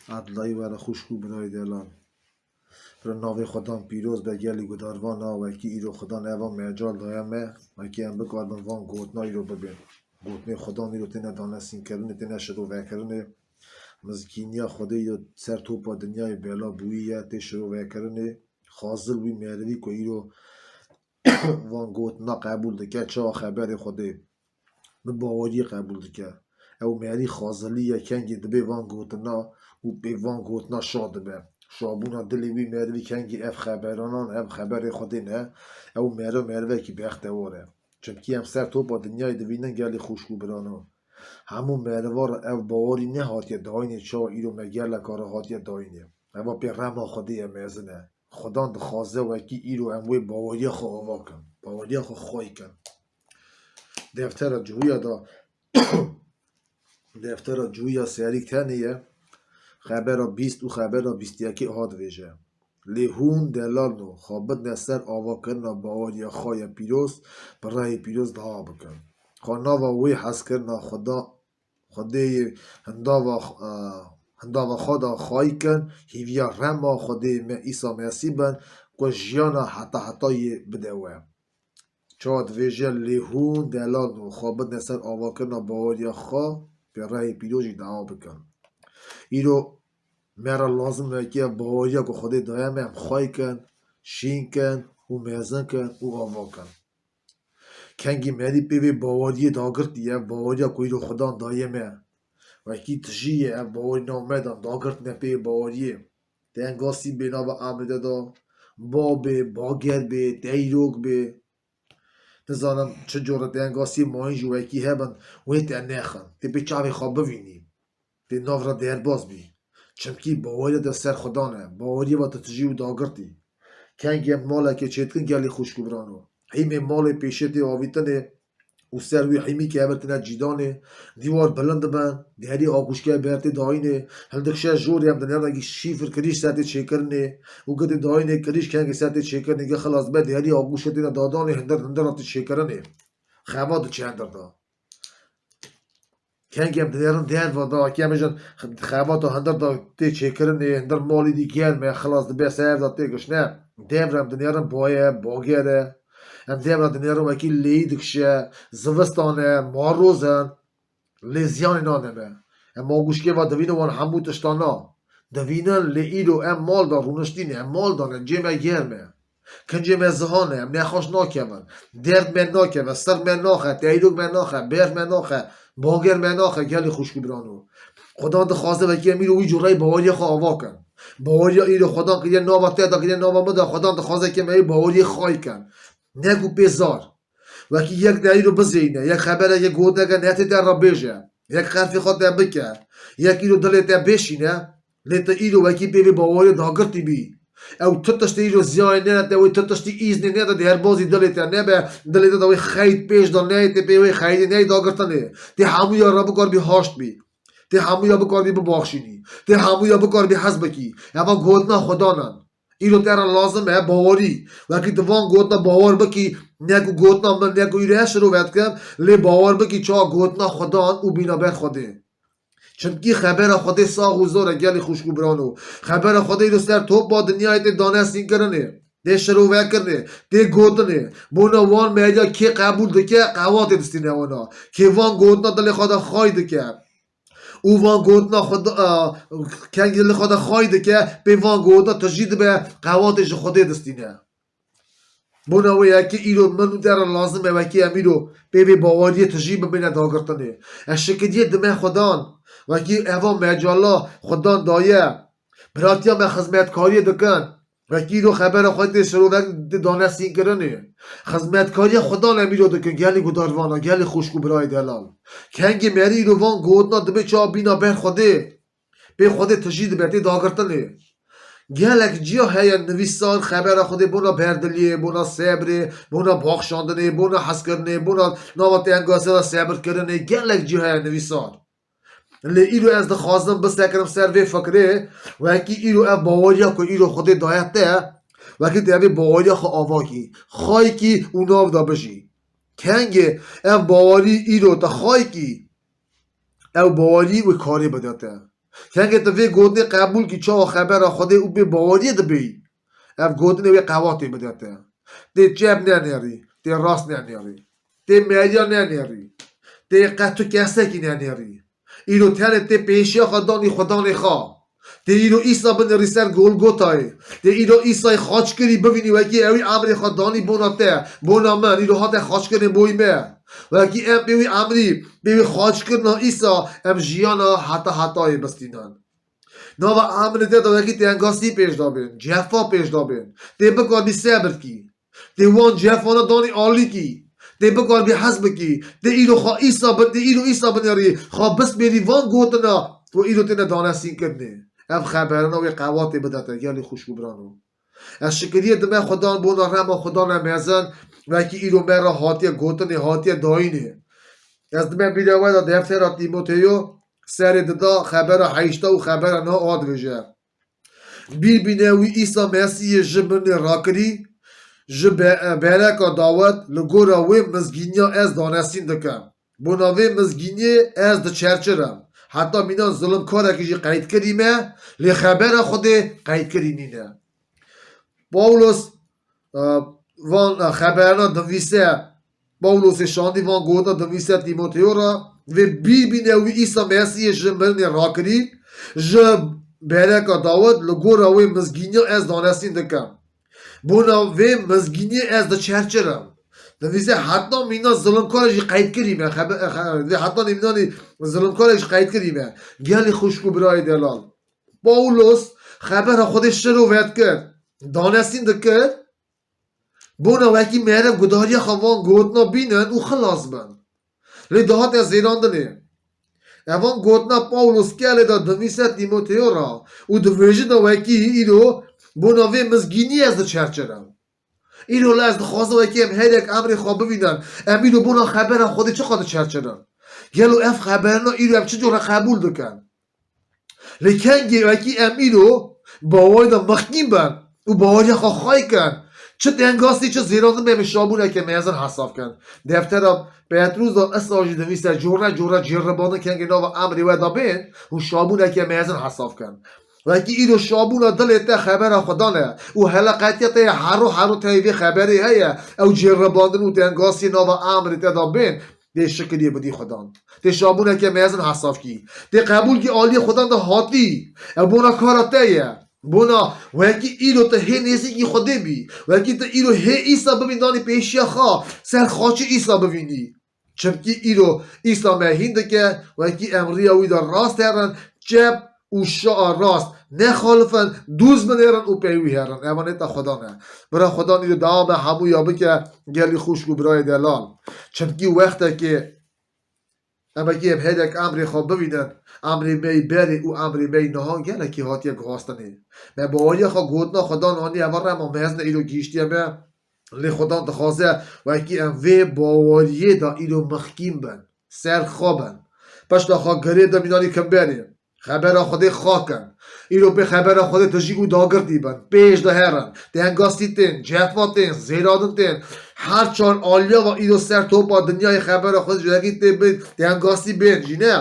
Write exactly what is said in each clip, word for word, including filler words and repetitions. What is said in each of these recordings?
Edlayî were xwişk û birayê delal. Pira navê Xudan pîroz be, gelî gudarvana, wekî îro Xudan eva mecal daye me, wekî em bikaribin van gotina îro bibên. Gotinê Xudan îro têne danesînkirinê, têne şirovekirinê. Mizgîniya Xwedê îro ser topa dinyayê bela bûyî ye, tê şirovekirinê. Xazil wî merivî ku îro van gotina qebûl dike, çawa xeberê Xwedê bi baweriyê qebûl dike. Ew merî xazilî ye, kengî dibê van gotina û pê van gotina şa dibe. Şabûna dilê wî merivî kengî ev xeberanan, ev xeberê Xwedê ne, ew meriv merivekî bextewar e. Çimkî em ser topa dinyayê divînin gelî xwişk û birano. Hemû meriva re ev bawerî nehatiye dayînê, çawa îro me geleka re hatiye dayînê. Eva pê rema Xwedê ye mezin e. Xudan dixwaze wekî îro em wê baweriya xwe ava kin. Baweriya xwe xway kin. Deftera Cuhiya da, deftera Cuhiya serîk tenê ye. Xebera bîst û xebera bîst yekê ha divêje. Lê hûn delal no, xwe bidne ser avakirina baweriya xwe ya pîroz, bi rehê pîroz dewa bikin. Xwe nava wê hezkirina Xuda, Xwedê yê hindava, e, hindava xwe da xwayî kin, hîviya rema Xwedê me Îsa Mesîh bin, ku jiyana heta heta yê bide we. Çawa divêje lê hûn delal no, xwe bidne ser avakirina baweriya xwe, pê rehê pîroz jî dewa bikin. Îro me re lazim e wekî ev baweriya ku Xwedê daye me em xway kin, şîn kin û mezin kin û ava kin. Kengî merî pê vê baweriyê dagirtî ye, ev baweriya ku îro Xudan daye me. Wekî tijî ye, ev bawerî nav me de dagirtine pê vê baweriyê. Tengasî bê nava emrê de da, babê, bager bê, teyrok bê. Nizanim çi cora tengasî mayîn jî wekî hebin, wê te nexin. Tê pê çavê xwe bivînî. Tê nav re derbas bî. Çimkî baweriya te ser Xudan e. Baweriyê ve tu tijî û dagirtî. Kengê em malekê çêdikin gelî xwişk û birano. Hîmê malê pêşê tê avîtinê û ser wî hîmî kevir tine cîdanê. Dîwar bilind dibin. Derî aguşke ber tê dayînê. Hildikşe jorê em dinêrin wekî şîfir kirîş ser tê çêkirinê. Û gidê dayînê kirîş kengê ser tê çêkirinê. Ge xilas be derî aguşke têne dadanê hindir hindir tê çêkirinê. Xebat diçe hindir da. Kengê em dinêrin derva da, kê em bêjin xebata hindir da tê çêkirinê, hindir malî dî germ e, xilas dibe ser ev da tê gişt. Ne, devra em dinêrin baye, bager e. Em devra dinêrin wekî lêyî dikişe, zivistan e, maroz in. Lê ziyanê nade me. Em aguşkê va divînin wan hemû tiştan na. Divînin lê îro em mal da rûniştîne, em mal da ne, cê me germ e. Kincê me zihan e, em nexweş nakevin. Derd me nakeve, sir me naxe, teyrok me naxe, berf me naxe, bager me naxe, gelê xwişk û birano. Xudan dixwaze wekî em îro wî cureyê baweriya xwe ava kin. Baweriya îro Xudan kiriye nava te de, kiriye nava min de, Xudan dixwaze ke em ê baweriyê xway kin. Ne ku pê zar. Wekî yek de îro bizeyne, yek xebereke gotineke netê te re bêje, yek qerfê xwe te bike, yek îro dilê te bêşîne, lê tu îro wekî pê vê baweriyê dagirtî bî. Ew tu tiştê îro ziyanê nene te, wê tu tiştî îznê nede, derbazî dilê te nebe, dilê te de wê xeyt pêş de neyê, tê pê wê xeydê neyê dagirtinê. Tê hemûya re bikaribî haşt bî. Tê hemûya bikaribî bibaxşînî. Tê hemûya bikaribî hez bikî. Eva gotina Xudan in. Îro te re lazim e bawerî. Wekî tu van gotina bawer bikî, ne ku gotina min, ne ku îro ez şirove dikim, lê bawer bikî çawa gotina Xudan û bîna ber Xwedê. Çimkî xebera Xwedê sax û zor e, gelê xwişk û birano. Xebera Xwedê îro ser topa dinyayê tê danesînkirinê, tê şirovekirinê, tê gotinê. Bona wan meriya kê qebûl dike, qewatê distîne wana. Kê van gotina dilê xwe de xay dike. Û van gotina Xuda, a, kengî li xwe de xway dike, pê van gotina tijî dibe, qewatê ji Xwedê distîne. Bona wê yekê îro min û te re lazim e, wekî em îro pê vê baweriyê tijî bimîne dagirtinê. Ez şikiriyê dime Xudan, wekî eva mecala Xudan daye. Biratiya me xizmetkariyê dikin. Wekî îro xebera xwe tê şirovek tê danesînkirinê. Xizmetkariya Xudan em îro dikin, gelî gudarvana, gelî xwişk û birayê delal. Kengê merî îro van gotina dibe çawa bîna ber Xwedê. Pê Xwedê tijî dibe, tê dagirtinê. Gelek ciya heye nivîsar xebera Xwedê bona berdiliyê, bona sebrê, bona baxşandinê, bona hezkirinê, bona nava tengasê de sebirkirinê. Gelek ciya heye nivîsar. Lê îro ez dixwazim bisekirim ser vê fikrê, wekî îro ev baweriya ku îro Xwedê daye te, wekî tu evê baweriya xwe ava kî, xay kî û nav de bijî. Kengê ev bawerî îro te xay kî, ew bawerî wê karê bide te. Kengê tu vê gotinê qebûl kî, çawa xebera Xwedê û bê baweriyê dibêyî, ev gotinê wê qewatê bide te. Tê çep nenêrî, tê rast nenêrî, tê meriya nenêrî, tê qet tu kesekî nenêrî. Îro tenê tê pêşiya xwe danî Xwedanê xwe. Tê îro Îsa binêrî ser Golgotayê. Tê îro Îsayê xaç kirî bivînî, wekî ewî emrê xwe danî bona te, bona min, îro hate xaçkirinê boyî me. Wekî em pê wî emrî, pê wî xaçkirina Îsa, em jiyana heta hetayê bistînin. Nava emrê te de wekî têngasî pêş de bên, cefa pêş de bên. Tê bikarî sebir kî. Tê wan cefana danî alîkî. Tê bikarî hez bikî. Tê îro xwe Îsa bi-, tê îro Îsa binêrî. Xwe bispêrî van gotina. Û îro têne danesînkirinê. Ev xeberina wê qewatê bide te, gelî xwişk û birano. Ez şikiriyê dime Xudan bona rema Xudana mezin, wekî îro me re hatiye gotinê, hatiye dayînê. Ez dime bîra we de deftera Tîmoteyo, serê dida, xebera heyşta û xebera neh a dibêje. Bîr bîne wî Îsa Mesîhê ji mirinê rakirî, ji be-, bereka Dawid, li gora wê mizgîniya ez danesîn dikim. Bona vê mizgîniyê ez diçerçirim. Heta mîna zilimkarekî jî qeydkirî me, lê xebera Xwedê qeydkirî nîne. Pawlos, e, van, e, xeberana dinivîse, Pawlosê şandî van gotina dinivîse Tîmoteyo re, vê bîr bîne wî Îsa Mesîhê ji mirinê rakirî, ji bereka Dawid, li gora wê mizgîniya ez danesîn dikim. Bona vê mizgîniyê ez diçerçirim. Dinivîse heta mîna zilimkarê jî qeydkirî me. Xebe-, xe-, vê heta mînanî zilimkarê jî qeydkirî me. Gelî xwişk û birayê delal. Pawlos xebera Xwedê şiro vedikir, danesîn dikir, bona wekî meriv gudariya xwe van gotina bînin û xilas bin. Lê dihate zêrandinê. Evan gotina Pawlos kelê de dinivîse Tîmoteyo re û dibêje de wekî îro bona vê mizgîniyê ez diçerçirim. Îro la ez dixwazim wekî em her yek emrê xwe bivînin. Em îro bona xebera Xwedê çiqas diçerçirin? Gelo ev xeberina îro em çi cure qebûl dikin? Lê kengê wekî em îro bawerî de mixkîn bin û baweriya xwe xway kin, çi tengasî, çi zêrandin, em ê şabûneke mezin hesab kin. Deftera Petrûs de esa jî dinivîse, cure cure ceribandin kengê nava emrê we de bên û şabûneke mezin hesab kin. Wekî îro şabûna dilê te xebera Xudan e û heleqetiya te ye, hero hero teyê vê xeberê heye, ew ceribandin û tengasî nava emrê te de bên, tê şikiriyê bidî Xudan. Tê şabûneke mezin hesab kî. Tê qebûl kî aliyê Xudan de hatî. Ew bona kara te ye. Bona wekî îro tu hê nêzîkî Xwedê bî. Wekî tu îro hê Îsa bivîn danî pêşiya xwe. Ser xaçê Îsa bivînî. Çimkî îro Îsa me hîn dike, wekî em riya wî de rast herin, çep û şa rast nexalifin, dûz binêrin û pey wî herin. Emaneta Xudan e. Bira Xudan îro dewama hemûya bike, gelî xwişk û birayê delal. Çimkî wextekê em wekî em hêdek emrê xwe bivînin, emrê me yî berê û emrê me yî niha gelekî hatiye guhastinê. Me baweriya xwe gotina Xudan anî, eva rema mezin e îro gihîştiye me. Lê Xudan dixwaze wekî em vê baweriyê de îro mixkîn bin, ser xwe bin. Pişta xwe girê de mînanî kimberê. Xebera Xwedê xwe kin. Îro pê xebera Xwedê tijî û dagirtî bin. Pêş de herin. Tengasî tên, cefa tên, zêradin tên. Her çar aliya ve îro ser topa dinyayê xebera Xwedê ji wekî tê bin, tengasî bên jî ne.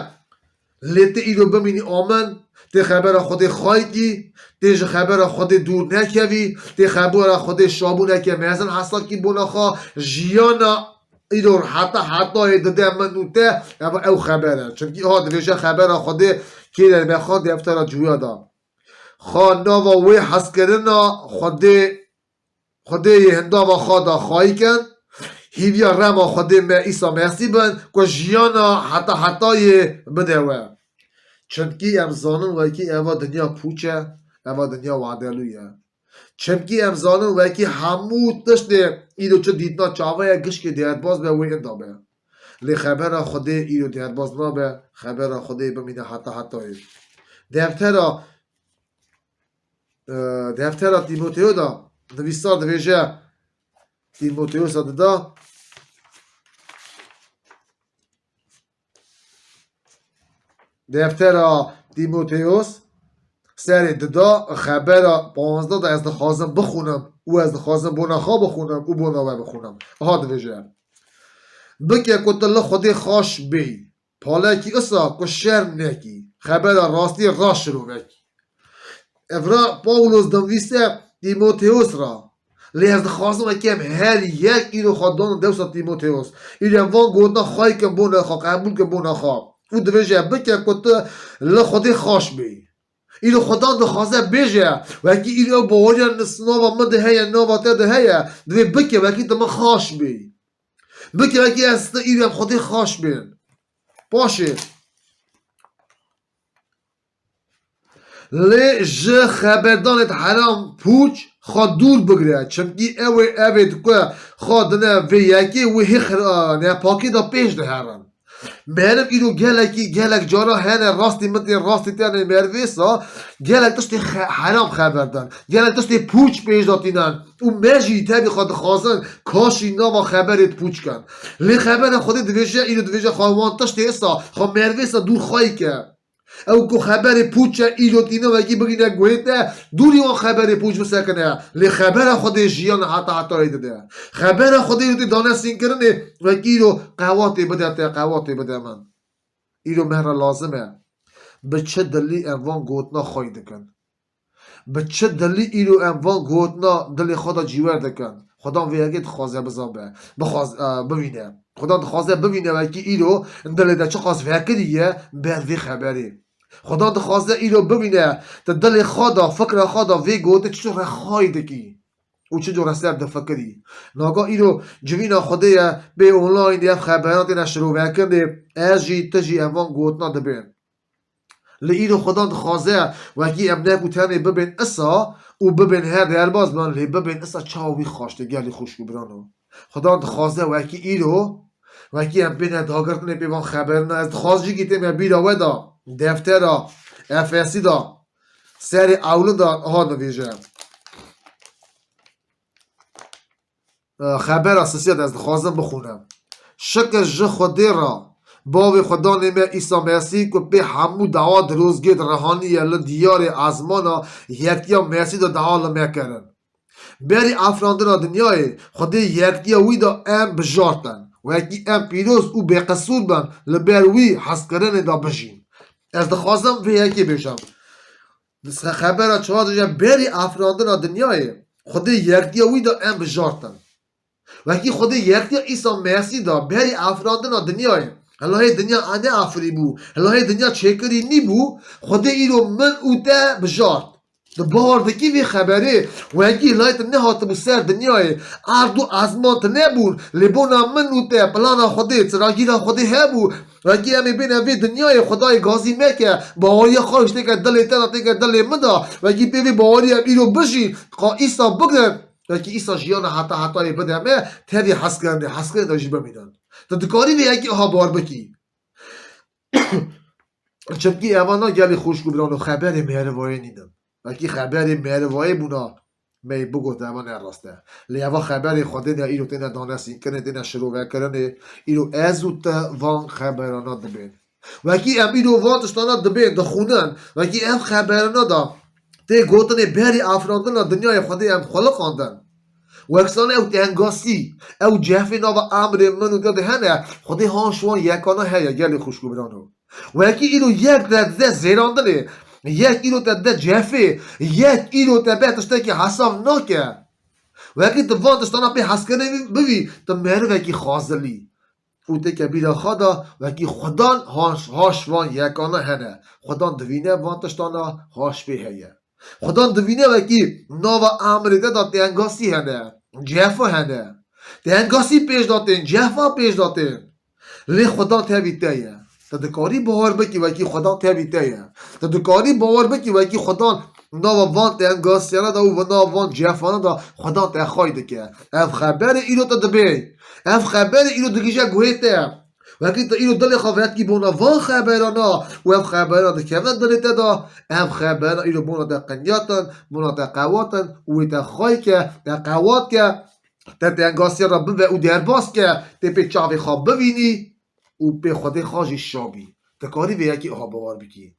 Lê tê îro bimînî amin, tê xebera Xwedê xway kî, tê ji xebera Xwedê dûr nekevî, tê xebera Xwedê şabûneke mezin hesab kî bona xwe, jiyana îro heta hetayê dide min û te, ev ew xeber e. Çimkî ha dibêje xebera Xwedê kê de me xwe deftera cuya da. Xwe nava wê hezkirina Xwedê Xwedê yê hindava xwe da xwayî kin, hîviya rema Xwedê me Îsa Mesîh bin, ku jiyana heta hetayê bide we. Çimkî em zanin wekî eva dinya pûç e, eva dinya wadelû ye. Çimkî em zanin wekî hemû tiştê îro çi dîtina çawa ye, gişkê derbaz be wê inda be. Lê xebera Xwedê îro derbaz nabe, xebera Xwedê bimîne heta hetayê. Deftera e, deftera Tîmoteyo de nivîsar dibêje, Tîmoteyosa dida, deftera Tîmoteyos serê dida, xebera panzdeh de ez dixwazim bixûnim û ez dixwazim bona xwe bixûnim û bona we bixûnim. Aha dibêje, bike ku tu li Xwedê xaş bêyî. Palekî isa ku şerm nekî. Xebera rastî raşirovekî. Evra Pawlos dinivîse Tîmoteos ra. Lê ez dixwazim wekî em her yek îro xwe dan dewsa Tîmoteos. Îro em van gotina xwe kin bona xwe, qebûl kin bona xwe. Û dibêje bike ku tu li Xwedê xaş bî. Îro Xwedan dixwaze bêje, wekî îro ew baweriya li nava min de heye, nava te de heye, divê bike wekî tu min xaş bî. Bike wekî ez te îro em Xwedê xaş bên. Paşê. Lê ji xeberdanê heram pûç xwe dûr bigire. Çimkî ew ê, ev ê di ku xwe dine vê yekê wê hê xira-, nepakî de pêş diherin. Meriv îro gelekî, gelek cara hene rastî min tê, rastî tenê merivê sa, gelek tiştê xe-, heram xeber dan. Gelek tiştê pûç pêş de tînen. Û me jî tevî xwe dixwazin kaşî nava xeberê pûç kin. Lê xebera Xwedê dibêje, îro dibêje xwe wan tiştê isa, xwe merivê sa dûr xweyî ke. Ew ku xeberê pûç e, îro tîne wekî bigîne guhê te, dûrî wan xeberê pûç bisekine. Lê xebera Xwedê jiyana heta hetayê dide. Xebera Xwedê îro tê dane sînkirinê, wekî îro qewatê bide te, qewatê bide min. Îro me re lazim e. Bi çi dilî em van gotina xweyî dikin? Bi çi dilî îro em van gotina dilê xwe de cîwer dikin? Xudan vê yekê dixwaze bizabe, bixwaz-, e, bivîne. Xudan dixwaze bivîne wekî îro dilê de çiqas vekirî ye ber vê xeberê. Xudan dixwaze îro bivîne, tu dilê xwe de, fikra xwe de vê gotê çi cure xwayî dikî û çi cure ser difikirî. Naga îro civîna Xwedê ye, pê online ev xeberan têne şirovekirinê, ez jî, tu jî em van gotina dibên. Li îro Xudan dixwaze, wekî em ne ku tenê bibên isa û bibên her derbas bin, lê bibên isa çawa wî xaştê gelî xwişk û birano. Xudan dixwaze wekî îro, wekî em pê ne dagirtinê pê van xeberina, ez dixwaz jî gîtê me bîra we da, deftera Efesî da, serê ewlin da, aha nivêje. Xebera sisiyat ez dixwazim bixwînim. Şikir ji Xwedê re, Bavê Xwedanê me Îsa Mesîh ku pê hemû dawa dirozgê dirihaniye li diyarê ezmana yektiya Mesîh de dawa li me kirin. Berî afirandina dinyayê, Xwedê yektiya wî de em bijartin. Wekî em pîroz û bêqisûr bin, li ber wî hezkirinê de bijîn. Ez dixwazim vê yekê bêjim. Xebera çar dibêje, berî afirandina dinyayê, Xwedê yektiya wî de em bijartin. Wekî Xwedê yektiya Îsa Mesîh da berî afirandina dinyayê. Hela hê dinya neafirî bû. Hela hê dinya çêkirî nîbû. Xwedê îro min û te bijart. Tu bawer dikî vê xeberê? Wekî hela hê tu nehatibû ser dinyayê. Erd û ezman tu nebûn. Lê bona min û te plana Xwedê, çiragîra Xwedê hebû. Wekî em ê bêne vê dinyayê, Xwedayê gazî meke. Baweriya xwe ji têke dilê te de, têke dilê min de. Wekî pê vê bawerî em îro bijîn. Qa Îsa bigrin. Wekî Îsa jiyana heta hetayê bide me, tevî hezkirinê, hezkirinê de jî bimînin. Tu dikarî vê yekî aha bawer bikî. Çimkî evana gelî xwişk û birano xeberê merivayê nînin. Wekî xeberê merivayê bûna me yê bigot eva ne rast e. Lê eva xeberê Xwedê ne îro têne danesînkirinê, têne şirovekirinê, îro ez û te van xeberana dibên. Wekî em îro van tiştana dibên, dixwînin. Wekî ev xeberana da tê gotinê berî afirandina dinyayê Xwedê em xuliqandin. Weksane ew tengasî, ew cefê nava emrê min û te de hene, Xwedê han ji wan yekana heye gelê xwişk û birano. Wekî îro yek te dide zêrandinê, yek îro te dide cefê, yek îro te be tiştekî hesab nake. Wekî tu van tiştana pê hezkirinê bivî, tu merivekî xazilî. Û têke bîra xwe de wekî Xudan haş, haş van yekana hene. Xudan divîne van tiştana haş pê heye. Xudan divîne wekî nava emrê te de tengasî hene, cefa hene. Tengasî pêş de tên, cefa pêş de tên. Lê Xudan tevî te ye. Tu dikarî bawer bikî wekî Xudan tevî te ye. Tu dikarî bawer bikî wekî Xudan nava van tengasiyana de û nava van cefana de Xudan te xay dike. Ev xeberê îro tu dibê. Ev xeberê îro digihîje guhê te. Wekî tu îro dilê xwe vetkî bona van xeberana û ev xeberana dikevin dilê te de, ev xeberana îro bona te qinyatin, bona te qewatin û wê te xay ke, te qewat ke, te tengasiya re bive û derbas ke, tê pê çavê xwe bivînî û pê Xwedê xwe jî şa bî. Dikarî vê yekî aha bawer bikî.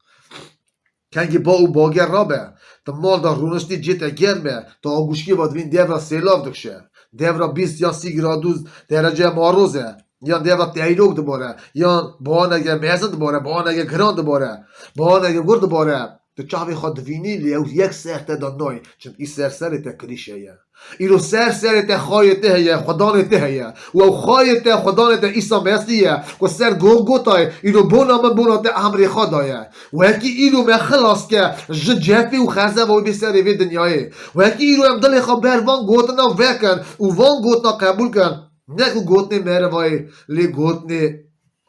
Kengî ba û bager rabe, tu mal de rûniştî cê te germ e, tu aguşkê ve dibîn devra sêlav dikşe. Devra bîst ya sî gradûs derece maroz e. Yan dêva teyrok dibore. Yan bawaneke mezin dibore, bawaneke giran dibore. Bawaneke gur dibore. Tu çavê xwe divînî, lê ew yek ser te de nayê. Çimkî ser serê te kirîşe ye. Îro ser serê te xayê te heye, xwedanê te heye. Û ew xayê te, xwedanê te Îsa Mesîh ye. Ku ser Golgotayê, îro bona min, bona te emrê xwe daye. Wekî îro me xilas ke ji cefê û xezeva wê bê serê vê dinyayê. Wekî îro em dilê xwe ber van gotina vekin û van gotina qebûl kin. Ne ku gotinê merivayê, lê gotinê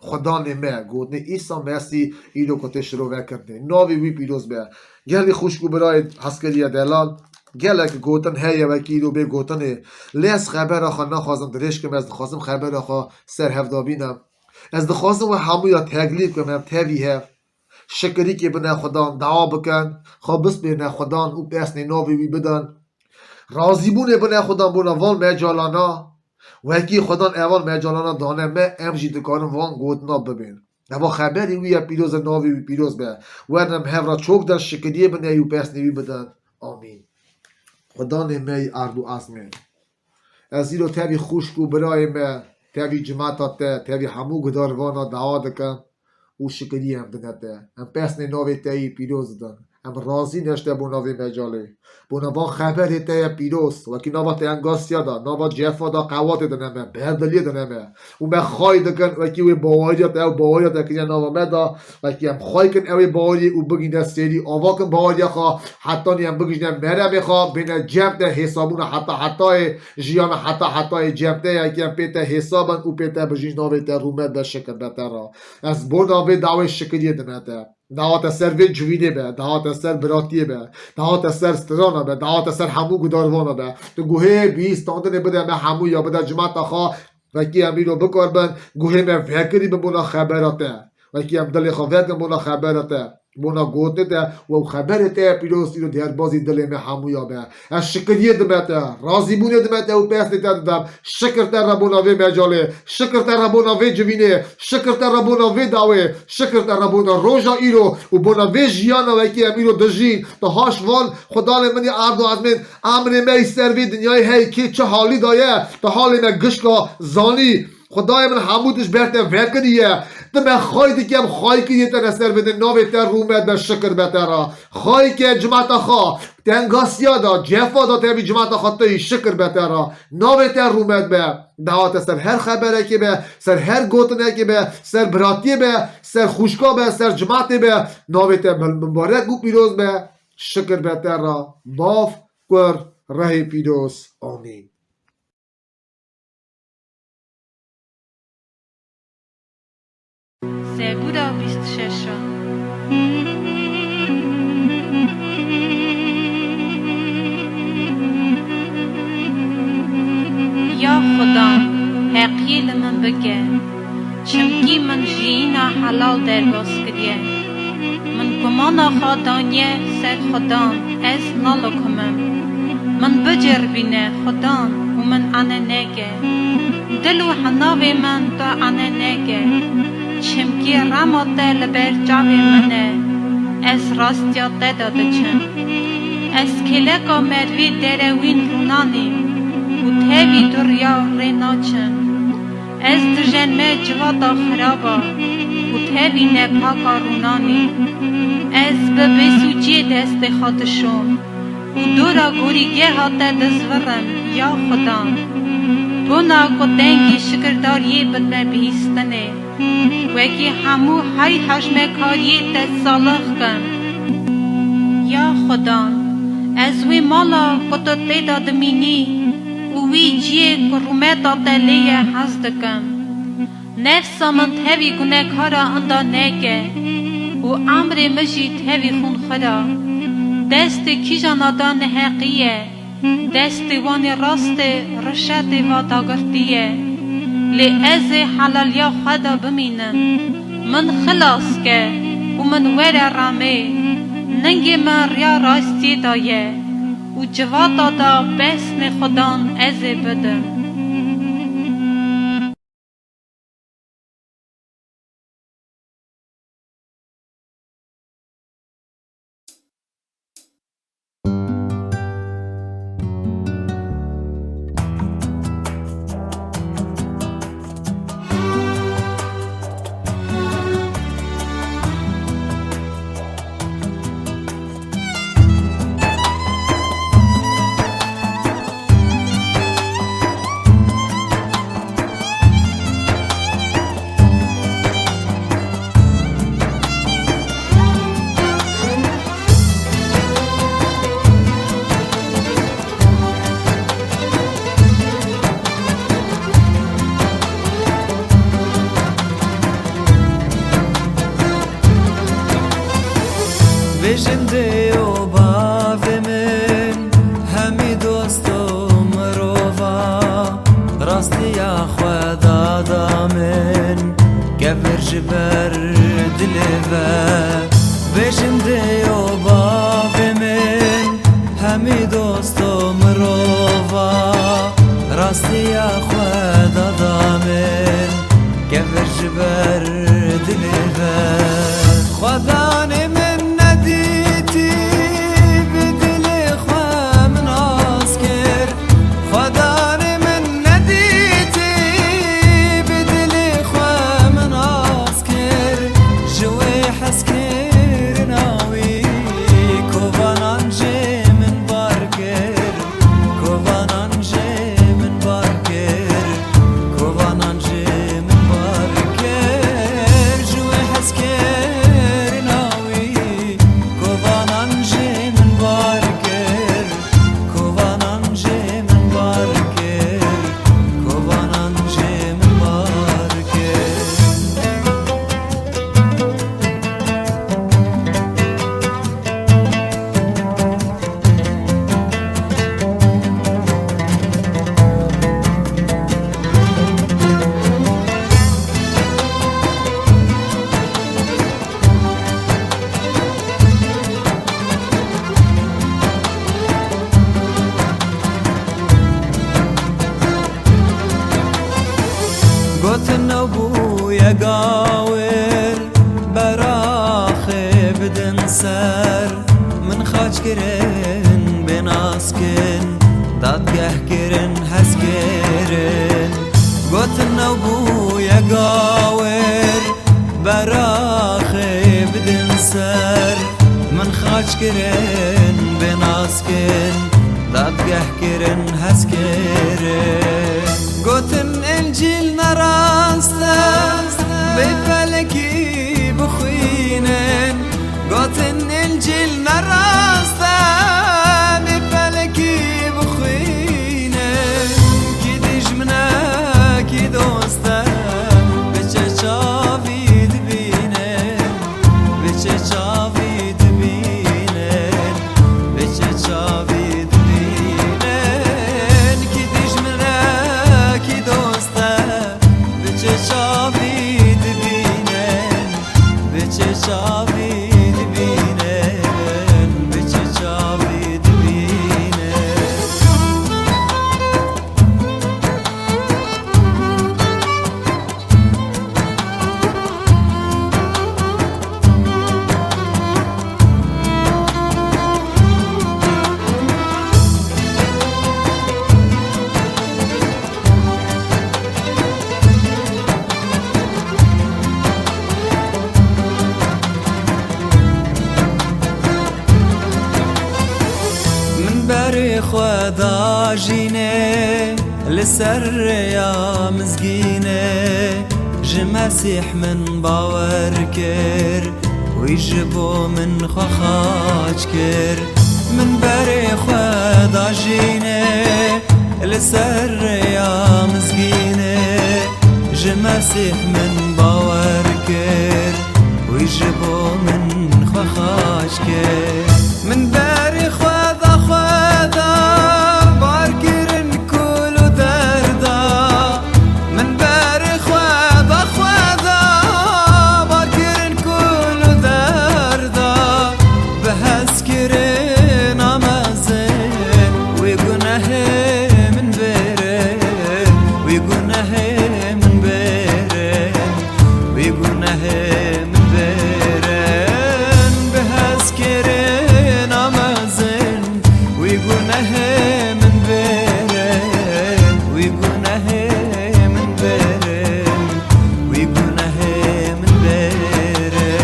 Xudanê me, gotinê Îsa Mesî îro ku tê şirovekirinê. Navê wî pîroz be. Gelî xwişk û birayê heskeriye delal, gelek gotin heye wekî îro bê gotinê. Lê ez xebera xwe naxwazim dirêj kim, ez dixwazim xebera xwe ser hev de bînim. Ez dixwazim we hemûya teklîf kim, em tevî hev şikirîkê bine Xudan, dua bikin, xwe bispêrine Xudan û pesnê navê wî bidin. Razîbûnê bine Xudan bona van mecalana. Wekî Xudan evan mecalana dane me, em jî dikarin van gotina bibên. Eva xeberê wî ye pîroz e, navê wî pîroz be. Werin em hev re çok den şikiriyê bine û pesnê wî bidin. Amîn. Xudanê me yî erd û ezmên. Ez îro tevî xwişk û birayê me, tevî cimata te, tevî hemû gudarvana dawa dikim û şikiriyê em dine te. Em pesnê navê te yî pîroz didin. Em razî ne ji te bona vê mecalê. Bona van xeberê te ye pîroz. Wekî nava te engasiya da, nava cefa da qewatê dine me, berdiliyê dine me. Û me xay dikin, wekî wê baweriya te, ew baweriya te kiriye nava me da, wekî em xay kin ew ê baweriyê û bigîne sêrî, ava kin baweriya xwe, hetanî em bigihîjine meremê xwe, bêne cem te hêsabûna heta hetayê, jiyana heta hetayê cem te ye, yekî em pê te hêsab in û pê te bijîn, navê te rûmet be, şikir be te re. Ez bona vê dawê şikiriyê dime te. Dawa te ser vê civînê be, dawa te ser biratiyê be, dawa te ser strana be, dawa te ser hemû gudarvana be. Tu guhê bihîstandinê bide me hemû ya, bide cimata xwe, wekî em îro bikaribin, guhê me vekirî bi bona xebera te. Wekî em dilê xwe vekin bona xebera te, bona gotinê te, û ew xeberê te ye pîroz îro derbazî dilê me hemû ya be. Ez şikiriyê dime te, razîbûnê dime te û pesnê te didem. Şikir te re bona vê mecalê, şikir te re bona vê civînê, şikir te re bona vê dawê, şikir te re bona roja îro û bona vê jiyana wekî em îro dijîn. Tu haş van, Xudanê min ya erd û ezmên, emrê me yî ser vê dinyayê hey kê çi halî daye, tu halê me gişka zanî. Xwedayê min hemû tişt ber te vekiriye. Tu me xay dike, em xay kiriye te ne ser bidin. Navê te rûmet be, şikir be te re. Xay ke cimata xwe, tengasiya da, cefa da tevî cimata xwe teyî, şikir be te re. Navê te rûmet be. Dawa te ser her xeberekê be, ser her gotinekê be, ser biratiyê be, ser xwişka be, ser cimatê be. Navê te mil-, mibarek û pîroz be. Şikir be te re. Bav, Kur, Rehê Pîroz. Amîn. Zebûra bîst şeş. Ya Xudan, heqiyê li min bike, çimkî min jiyîna helal derbas kiriye. Min gumana xwe daniye ser Xudan, ez nalikumim. Min biceribîne Xudan û min ane neke. Dil û hinavê min tu ane neke. Çimkî rema te li ber çavê min e. Ez rastiya te de diçim. Ez kêleka merivê derewîn rûnanîm û tevî dûriya rê naçim. Ez dijenme civata xiraba û tevî nepaka rûnanî. Ez bi bêsûciyê destê xwe dişom û dora gorîgeha te dizvirim, ya Xudan. Bona ku dengê şikirdariyê bidme bihîstinê, wekî hemû hey hejmekariyê te salix kim. Ya Xudan, ez wê mala ku tu tê de dimînî û wî ciyê ku rûmeta te lê ye hez dikim. Nefsa min tevî gunekara inda neke û emrê min jî tevî xûnxwir a. Destê kîjana da neheqî ye, destê wanê rastê rişetê va dagirtî ye. Lê ez ê helaliya xwe de bimînim. Min xilas ke û min were remê. Ningê min riya rastiyê de ye û civata da pesnê Xudan ez ê bidim. Bî dosto mirova, rastiya xwe dada min, kevir ji ber dilê ve. Xwedanê min nedîtî, bi dilê xwe min nas kir. Xwedanê min nedîtî, bi dilê xwe min nas kir. Ji wê hezkirina wî, kovanan jê min bar kir. Kovanan jê min bar kir. Kovanan jê min bar kir. Ji wê hezkirina wî, kovanan jê min bar kir. Kovanan jê min bar kir, kovanan jê min bar kir. Gotin ew bûye gawir, beraxê bidin ser. Min xaç kirin, bê nas kin, dadgeh kirin, hez kirin. Gotin ew bûye gawir, beraxê bidin ser. Min xaç kirin, bê nas kin, dadgeh kirin, hez kirin. Gotin Încîl ne rast e, bê felekî bixwînin. Gotin Încîl ne rast e, bê felekî bixwînin. Kî dijmin e, kî dost e, biçe çavî dibînin. Biçe çavî dibînin, biçe çavî dibînin. Kî dijmin e, kî dost e, biçe çavî dibînin. Biçe çavî dibînin, biçe çavî dibînin. Min berê xwe dajînê li ser rêya mizgînê, ji Mesîh min bawer kir, wî ji bo min xwe xaç kir. Min berê xwe dajînê li ser rêya mizgînê, ji Mesîh min bawer kir, wî ji bo min xwe xaç kir. Min berê xwe da xwe da, bar kirin kul û derda. Min berê xwe da xwe da, bar kirin kul û derda. Bi hezkirina mezin, wî gunehê min bêrin, wî gunehê min bêrin, wî gunehê min bêrin. Bi hezkirina mezin, wî gunehê min bêrin, wî gunehê min bêrin, wî gunehê min bêrin.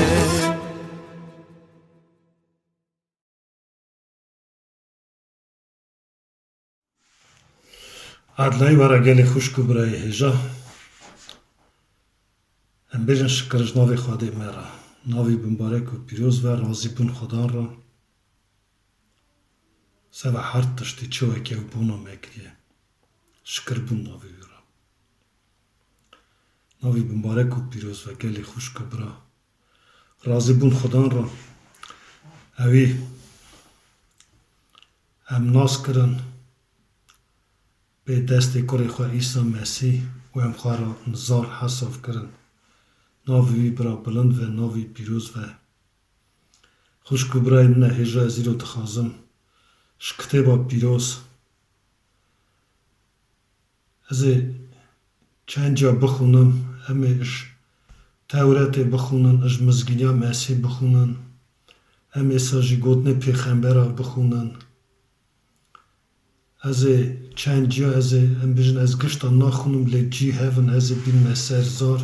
Adlayî were gelê xwişk û birayê hêja. Em bêjin şikir ji navê Xwedê me re. Navî bimbarek û pîroz ve, razîbûn Xwedan re. Seba her tiştî çi weke ew bona me kiriye. Şikir bûn navê wî re. Navî bimbarek û pîroz ve gelê xwişk û bira. Razîbûn Xudan re. Ewî em nas kirin pê destê kurê xwe Îsa Mesîh û em xwe re nizar hesav kirin. Navê wî bira bilind ve, navî pîroz ve. Xwişk û birayê min e, hêja ez îro dixwazim Ji Kitêba Pîroz. Ez ê çend ca bixwînim, em ê ji Tewretê bixwînin, ji Mizgîniya Mesîh bixwînin, em ê sa jî gotinê pêxembera bixwînin. Ez ê çend ca, ez ê, em bêjin, ez gişta naxwînim, lê cî hev in, ez ê bînime ser zar.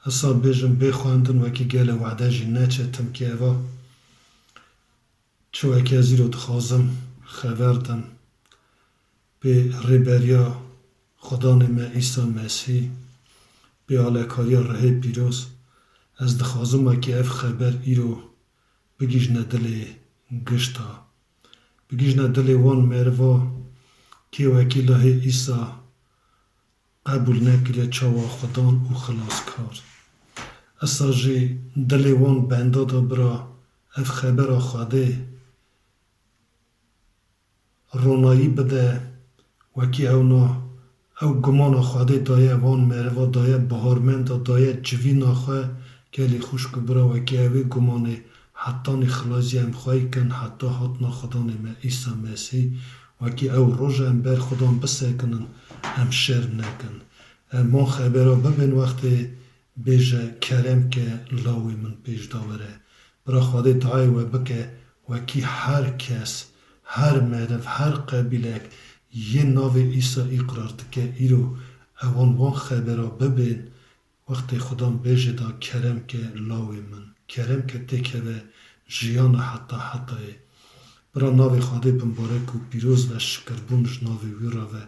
Esa bêjim bê xwendin wekî gele wehde jî neçe, timkî eva çi wekî ez îro dixwazim xeber dim. Pê rêberiya Xudanê me Îsa Mesîh, pê alekariya Rihê Pîroz, ez dixwazim wekî ev xeber îro bigihîjne dilê gişta. Bigihîjne dilê wan meriva kê wekî lahê Îsa qebûl nekiriye çawa Xudan û xilaskar. Esa jî dilê wan benda da bira ev xebera Xwedê ronayî bide, wekî ewna ew gumana Xwedê daye van meriva, daye baharmenda, daye civîna xwe, gelî xwişk û bira, wekî ew ê gumanê hetanî xilazî em xwey kin, heta hatina Xudanê me Îsa Mesîh, wekî ew roja em ber Xudan bisekinin, em şer nekin. Em van xebera bibên wextê bêje, kerem ke lawê min pêş de were. Bira Xwedê dayê we bike, wekî her kes, her meriv, her qebîlek yê navê Îsa îqrar dike îro, ewan van xebera bibên, wextê Xudan bêje da kerem ke lawê min, kerem ke têkeve jiyana heta hetayê. Bira navê Xwedê bimbarek û pîroz ve, şikirbûn ji navê wî re ve,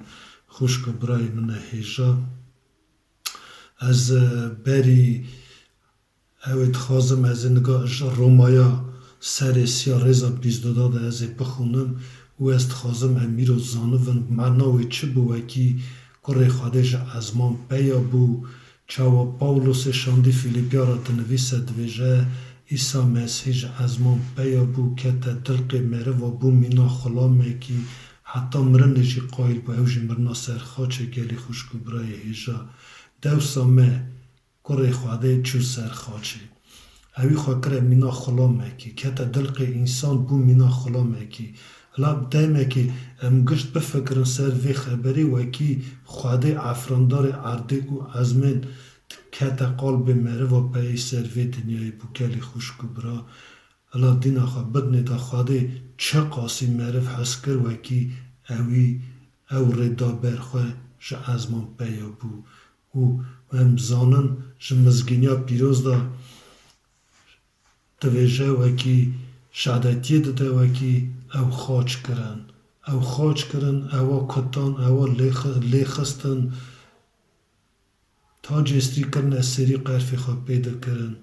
xwişk û birayê min e hêja. Ez, e, berî ew ê dixwazim, ez ê niga ji Romaya serê siya rêza bîst du de ez ê bixwînim û ez dixwazim em îro zanibin mana wê çi bû, wekî kurê Xwedê ji ezman peya bû, çawa Pawlosê şandî Fîlîpiya re dinivîse, divêje, Îsa Mesîh ji ezman peya bû, kete dilqê meriva, bû mîna xulamekî, heta mirinê jî qayîl bû, ew jî mirina ser xaçê, gelî xwişk û birayê hêja. Dewsa me, kurê Xwedê çû ser xaçê. Ewî xwe kire mîna xulamekî, kete dilqê însan, bû mîna xulamekî. Hela demekê em gişt bifikirin ser vê xeberê, wekî Xwedê efrandarê erdê û ezmên kete qalbê meriva peyê ser vê dinyayê bû, gelî xwişk û bira. Hela dîna xwe bidinê da Xwedê çiqasî meriv hez kir, wekî ewî ew rê da ber xwe, ji ezman peya bû. Û em zanin ji Mizgîniya Pîroz de divêje, wekî şadetiyê dide, wekî ew xaç kirin. Ew xaç kirin, ewa kutan, ewa lêxi-, lêxistin. Tacê strî kirine serî, qerfê xwe pê dikirin,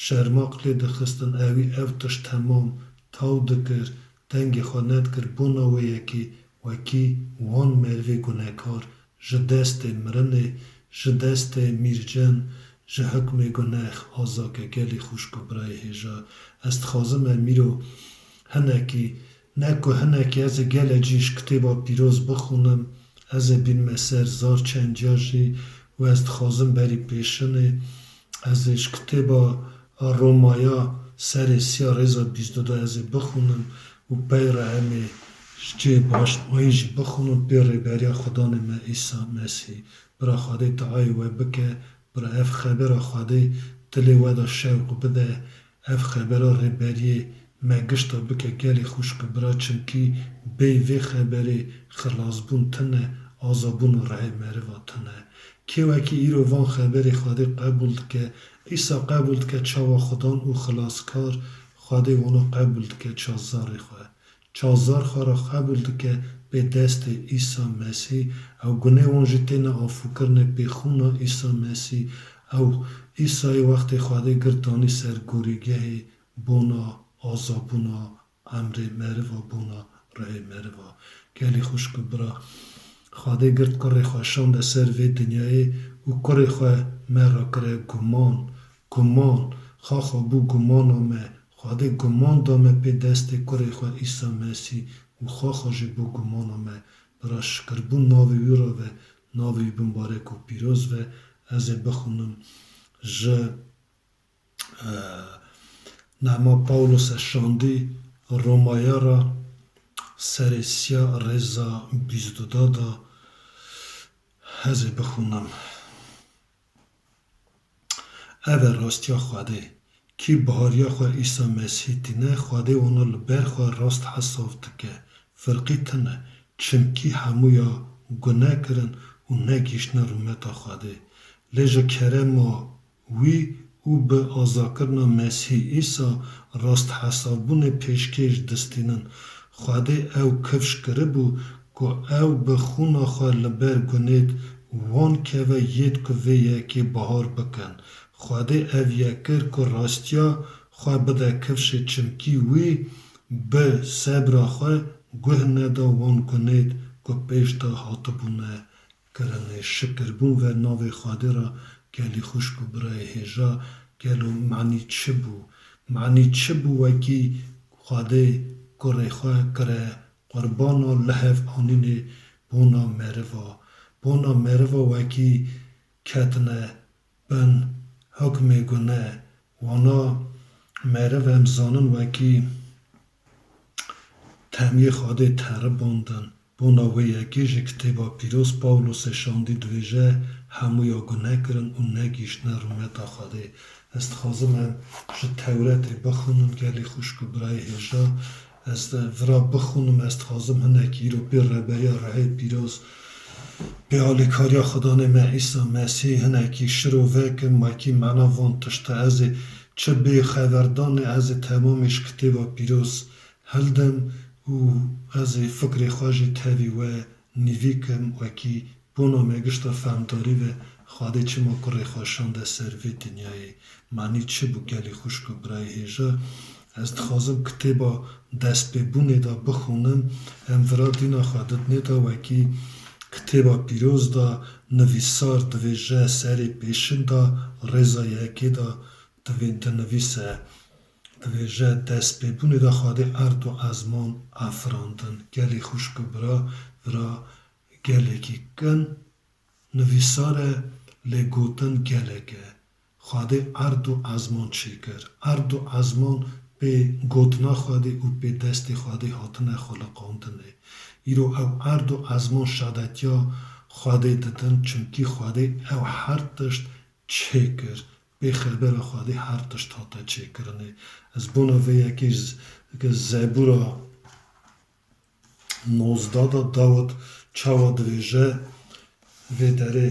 şermaq lê dixistin, ewî ev tişt temam taw dikir, dengê xwe nedikir, bona wê yekê wekî wan merivê gunekar ji destê mirinê, ji destê mîrcen, ji hikmê guneh azake, gelî xwişk û birayê hêja. Ez dixwazim em îro hinekî, ne ku hinekî, ez ê gelek cî ji Kitêba Pîroz bixwînim, ez ê bînime ser zar çend ca jî û ez dixwazim berî pêşinê, ez ê ji Kitêba Romaya serê siya rêza bîst du de ez ê bixwînim û pey re em ê ji cihê başmayî jî bixwînin pê rêberiya Xudanê me Îsa Mesîh. Bira Xwedê teayê we bike, bira ev xebera Xwedê dilê we de şewq bide, ev xebera rêberiyê me gişta bike gelê xwişk û bira, çimkî bêyî vê xeberê xilasbûn tune, azabûna rihê meriva tune. Kê wekî îro van xeberê Xwedê qebûl dike, Îsa qebûl dike çawa Xudan û xilaskar, Xwedê wana qebûl dike ça zarê xwe. Ça zar xwe re qebûl dike pê destê Îsa Mesîh, ew gunê wan jî têne afûkirinê pê xûna Îsa Mesîh. Ew Îsayê wextê Xwedê girt danî ser gorîgehê bona azabûna emrê meriva, bona rihê meriva. Gelî xwişk û bira, Xwedê girt kurê xwe şande ser vê dinyayê û kurê xwe me re kire guman, guman, xaxa bû gumana me. Xwedê guman da me pê destê kurê xwe Îsa Mesîh û xaxa jî bû gumana me. Bira şikirbûn navê wî re ve, navê wî bimbarek û pîroz ve. Ez ê bixwînim ji, e, Nema Pawlose şandî Romaya re, Serê siya rêza bîst û du da ez ê bixwînim. Ev e rastiya Xwedê. Kî bihariya xwe Îsa Mesîh tîne, Xwedê wana li ber xwe rast hesav dike. Firqî tune, çimkî hemûya gune kirin û negihîştine rûmeta Xwedê. Lê ji kerema wî û bi azakirina Mesîh Îsa rasthesavbûnê pêşkêş distînin. Xwedê ew kifş kiribû ku ew bi xûna xwe li ber gunêd wan keve yêd ku vê yekê bahar bikin. Xwedê ev yek kir ku rastiya xwe bide kifşê, çimkî wî bi sebra xwe guh neda wan gunêd ku pêş de hatibûne kirinê. Şikir bûn ve navê Xwedê re. Gelî xwişk û birayê hêja, gelo manî çi bû? Manî çi bû wekî Xwedê kurê xwe kire qurbana li hev anînê bona meriva? Bona meriva wekî ketine bin hukmê gune. Wana meriv em zanin wekî temiyê Xwedê teribandin. Bona wê yekê ji Kitêba Pîroz Pawlosê şandî dibêje, hemûya gune kirin û negihîştine rûmeta Xwedê. Ez dixwazim em ji Tewretê bixwînin, gelî xwişk û birayê hêja. Ez vira bixwînim, ez dixwazim hinekî îro pê rêberiya Ruhê Pîroz, pê alîkariya Xudanê me Îsa Mesîh hinekî şiro vekim, wekî mana van tişta ez ê çi bê xeberdanê, ez ê temamê ji Kitêba Pîroz hildim û ez ê fikrê xwe jî tevî we nîvî kim, wekî bona me gişta fehmdarî ve Xwedê çima kurê xwe şande ser vê dinyayê. Manî çi bû gelî xwişk û birayê hêja? Ez dixwazim kitêba destpêbûnê de bixwînim. Em vira dîna xwe didinê de wekî kitêba pîroz de nivîsar divêje serê pêşin de rêza yekê de divê dinivîse. Divêje destpêbûnê de Xwedê erd û ezman afirandin. Gelî xwişk û bira, vira gelekî kin nivîsar e, lê gotin gelek e. Xwedê erd û ezman çêkir. Erd û ezman pê gotina Xwedê û pê destê Xwedê hatine xuliqandinê. Îro ew erd û ezman şadetiya Xwedê didin, çimkî Xwedê ew her tişt çêkir. Pê xebera Xwedê her tişt hate çêkirinê. Ez bona vê yekê z-, Zebûra nozdeh de Dawid çawa divêje, vê derê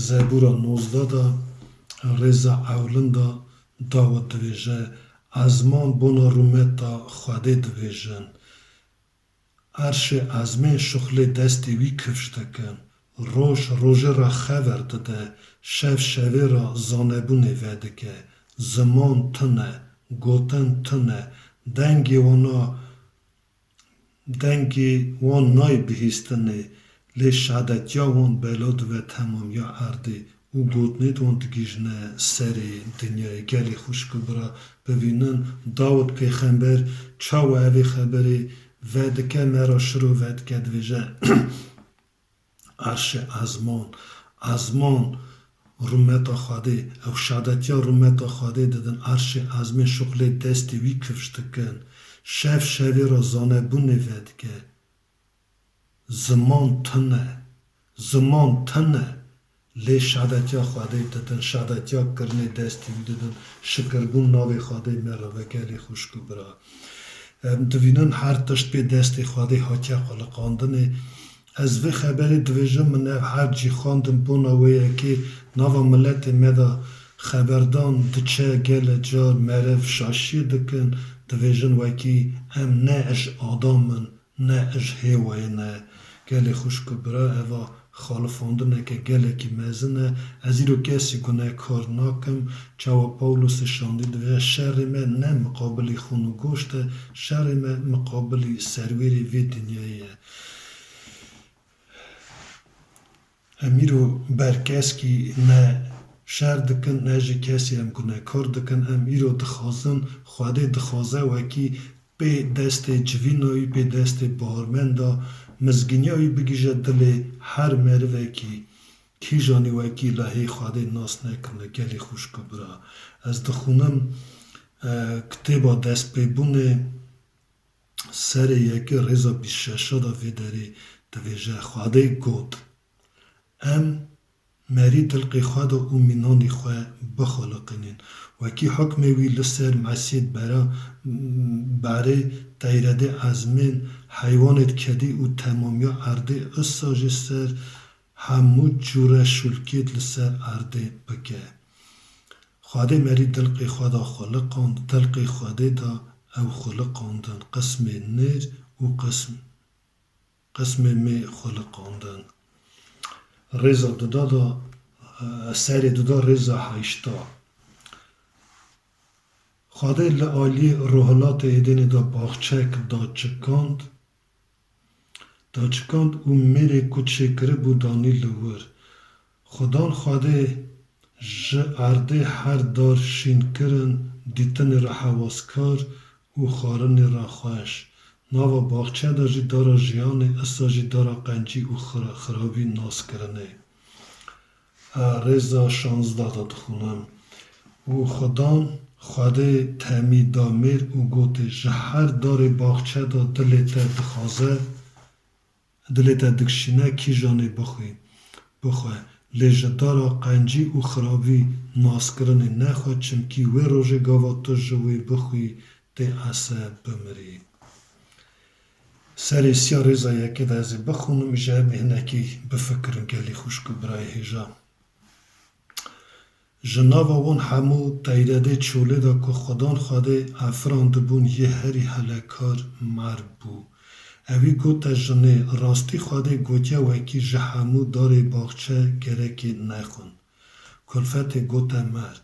Zebûra nozdeh de rêza ewlin de Dawid divêje, ezman bona rûmeta Xwedê divêjin. Erşê ezmên şuxlê destê wî kifş dikin. Roj rojê re xeber dide, şev şevê re zanebûnê vedike. Ziman tune, gotin tune, dengê wana, dengê wan nayê bihîstinê, lê şadetiya wan bela dibe temamiya erdê û gotinêd wan digihîjne serê dinyayê. Gelê xwişk û bira, bibînin Dawid pêxember çawa evê xeberê vedike, me re şiro vedike, divêje, Erşê ezman, ezman rûmeta Xwedê, ew şadetiya rûmeta Xwedê didin, erşê ezmên şuxlê destê wî kifş dikin, şev şevê re zanebûnê vedike. Ziman tune, ziman tune, lê şadetiya Xwedê didin, şadetiya kirinê destê wî didin, şikirbûn navê Xwedê me re be gelê xwişk û bira. Em divînin her tişt pê destê Xwedê hatiye xuliqandinê. Ez vê xeberê divêjim, min ev her cî xwendin, bona wê yekê nava miletê me de xeberdan diçe, gelek car meriv şaşiyê dikin, divêjin wekî em ne ji Adam in, ne ji Hêwayê ne. Gelê xwişk û bira, eva xalifandineke gelekî mezin e. Ez îro kesî gunekar nakim. Çawa Pawlosê şandî divê, şerê me ne miqabilî xûn û goşt e, şerê me miqabilî serwêrê vê dinyayê ye. Em îro ber keskî ne şer dikin, ne jî kesî em gunekar dikin. Em îro dixwazin, Xwedê dixwaze wekî pê destê civîna wî, pê destê bawermenda mizgîniya wî bigihîje dilê her merivekî. Kîjanî wekî lehê Xwedê nas nekirine, gelê xwişk û bira. Ez dixwînim, e, kitêba destpêbûnê, serê yekê rêza bîst şeşa da vê derê divêje, Xwedê got, Em merî dilqê xwe de û mînanî xwe bixuliqînin. Wekî hukmê wî li ser mesiyêd bera, berê teyredê ezmên, heywanêd kedî û temamiya erdê, isa jî ser hemû cûre şûlkêd li ser erdê bike. Xwedê merî dilqê xwe de xuliqand, dilqê Xwedê de ew xuliqandin, qismê nêr û qism qismê mê xuliqandin. Rêza duda da, e, serê duda rêza heşta. Xwedê li aliyê rohilatê Êdenê de baxçek daçikand, daçikand û mêrê ku çêkiribû danî li wir. Xudan Xwedê ji erdê her dar şîn kirin, dîtinê re hewaskar û xwarinê re xweş. Nava baxçe de jî dara jiyanê, isa jî dara qencî û xira-, xirabî nas kirinê. E, rêza şazdeh de dixwînim. Û Xudan Xwedê temî da mêr û gotê, Ji her darê baxçe de dilê te dixwaze, dilê te dikişîne, kîjanê bixwî, bixwe. Lê ji dara qencî û xirabî naskirinê nexwe, çimkî wê rojê gava tu ji wê bixwî, tê ese bimirî. Serê siya rêza yekê de ez ê bixwînim, ji em ê hinekî bifikirin, gelî xwişk û birayê hêja. Ji nava wan hemû teyredê çolê de ku Xudan Xwedê efirandibûn yê herî helekar merv bû. Ewî gote jinê, Rastî Xwedê gotiye, wekî ji hemû darê baxçe gerekê nexwin. Kulfetê gote merv,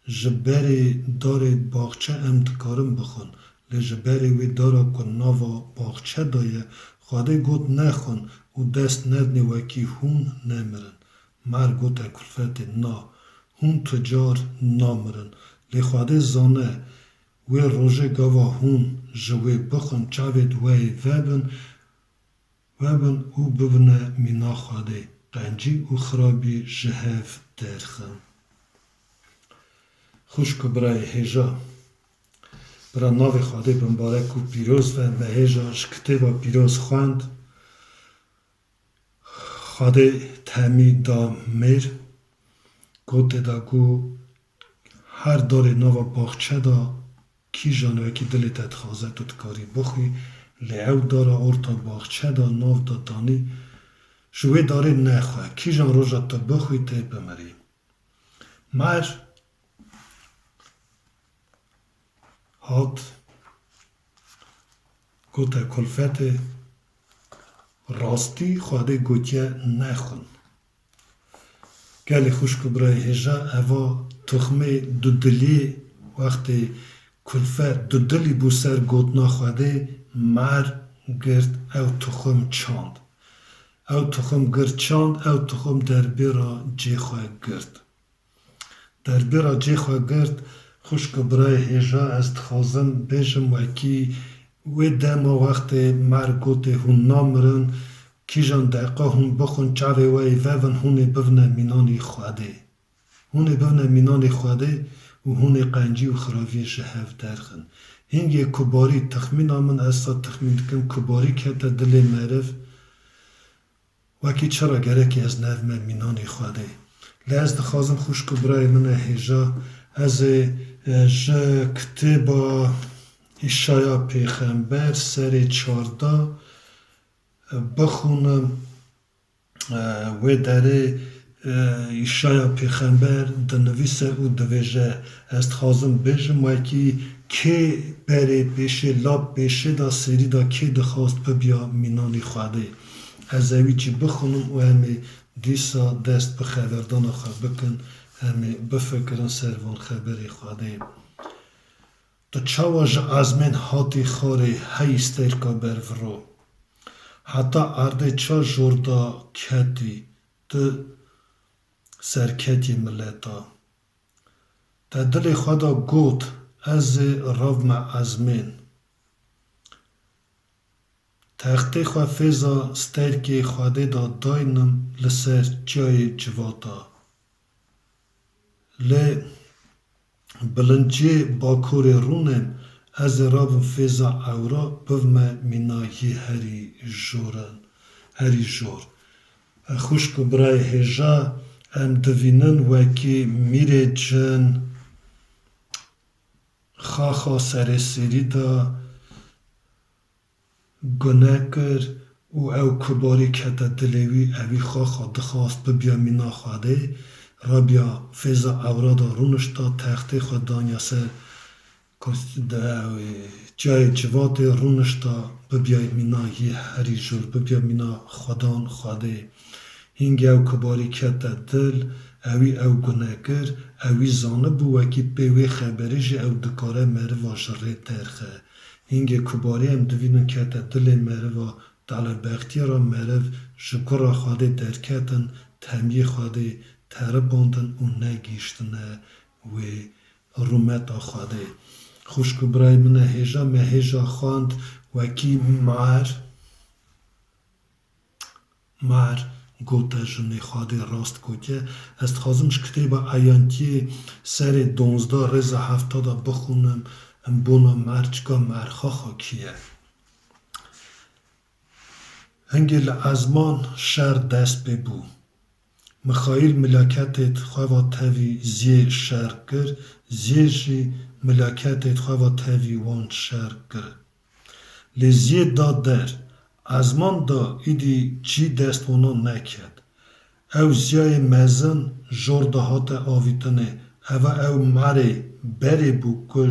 Ji berê darê baxçe em dikarin bixwin, lê ji berê wê dara ku nava baxçe de ye, Xwedê got, Nexwin û dest nedinê, wekî hûn nemirin. Merv gote kulfetê, Na, hûn tu car namirin. Lê Xwedê zane, wê rojê gava hûn ji wê bixwin, çavêd we yê vebin, webin û bibine mîna Xwedê, qencî û xirabî ji hev derxin. Xwişk û birayê hêja, bira navê Xwedê bimbarek û pîroz be, me hêja ji kitêba pîroz xwend. Xwedê temî da mêr, gotê da ku her darê nava baxçe da kîjan wekî dilê te dixwaze tu dikarî bixwî, lê ew dara orta baxçe da nav da danî, ji wê darê nexwe, kîjan roja tu bixwî tê bimirî. Mer hat, gote kulfetê, Rastî Xwedê gotiye, Nexwin. Gelê xwişk û birayê hêja, eva tuxmê dudiliyê, wextê kulfet dudilî bû ser gotina Xwedê, mer girt ew tuxim çand. Ew tuxim girt çand, ew tuxim derbêra cê xwe girt. Derbêra cê xwe girt, xwişk û birayê hêja, ez dixwazim bêjim wekî wê dema wextê mer gotê hûn namirin, kîjan deqa hûn bixwin, çavê we yê vevin, hûn ê bivine mînanî Xwedê. Hûn ê bivine mînanî Xwedê û hûn ê qencî û xiraviyê ji hev derxin. Hingê kubarî, texmîna min, ez sa texmîn dikim, kubarî kete dilê meriv, Wekî çira gerekê ez nevime mînanê Xwedê. Lê ez dixwazim xwişk û birayê min e hêja, ez ê, e, ji kitêba Îşaya Pêxember serê çardeh, e, bixwînim. E, wê derê, e, Îşaya Pêxember dinivîse û divêje, Ez dixwazim bêjim wekî kê berê pêşê lap pêşê da sêrî da kê dixwast bibiya mînanî Xwedê. Ez ewî jî bixwînim û em ê dîsa dest bi xeberdana xwe bikin, em ê bifikirin ser van xeberê Xwedê. Tu çawa ji ezmên hatî xarê, hey stêrka berviro? Heta erdê ça jor da ketî, tu serketiyê mileta? Te dilê xwe de got, Ez ê revme ezmên. Textê xwe fêza stêrkê Xwedê de daynim li ser çiyayê civata. Lê bilinciyê bakurê rûnên Ez ê rabim fêza ewra, bivme mîna yê herî joran, herî jor. Xwişk û birayê hêja, em divînin wekî mîrê cin xaxa serê sêrî de gune kir û ew kubarî kete dilê wî, ewî xaxa dixwast bibiya mîna Xwedê, rabiya fêza ewra de rûnişta, textê xwe daniya ser Kostî de ew ê cayê civatê rûnişta, bibiyayî mîna yê herî jor, bibiya mîna xwedan Xwedê. Hîngê ew kubarî kete dil, ewî ew gune kir, ewî zanibû wekî pê wê xeberê jî ew dikare meriva ji rê derxe. Hîngê kubarî em divînin kete dilê meriva, talebextiyê re meriv ji gura Xwedê derketin, temiyê Xwedê teribandin û negihiştine wê rûmeta Xwedê. Xwişk û birayê min e hêja, me hêja xwend wekî mar, mar gote jinê Xwedê rast gotiye. Ez dixwazim ji kitêba Eyantiyê serê donzdeh rêza hefta de bixwînim, em bona mar çika mar xaxa kî ye. Hingê li ezman şer dest pê bû. Mixaîl milaketêd xwe va tevî Ziyê şer kir, Ziyê jî milaketêd xwe va tevî wan şer kir. Lê Ziyê da der, ezman da îdî cî dest wana neket. Ew Ziyayê mezin jor de hate avîtinê. Eva ew merê berê bû ku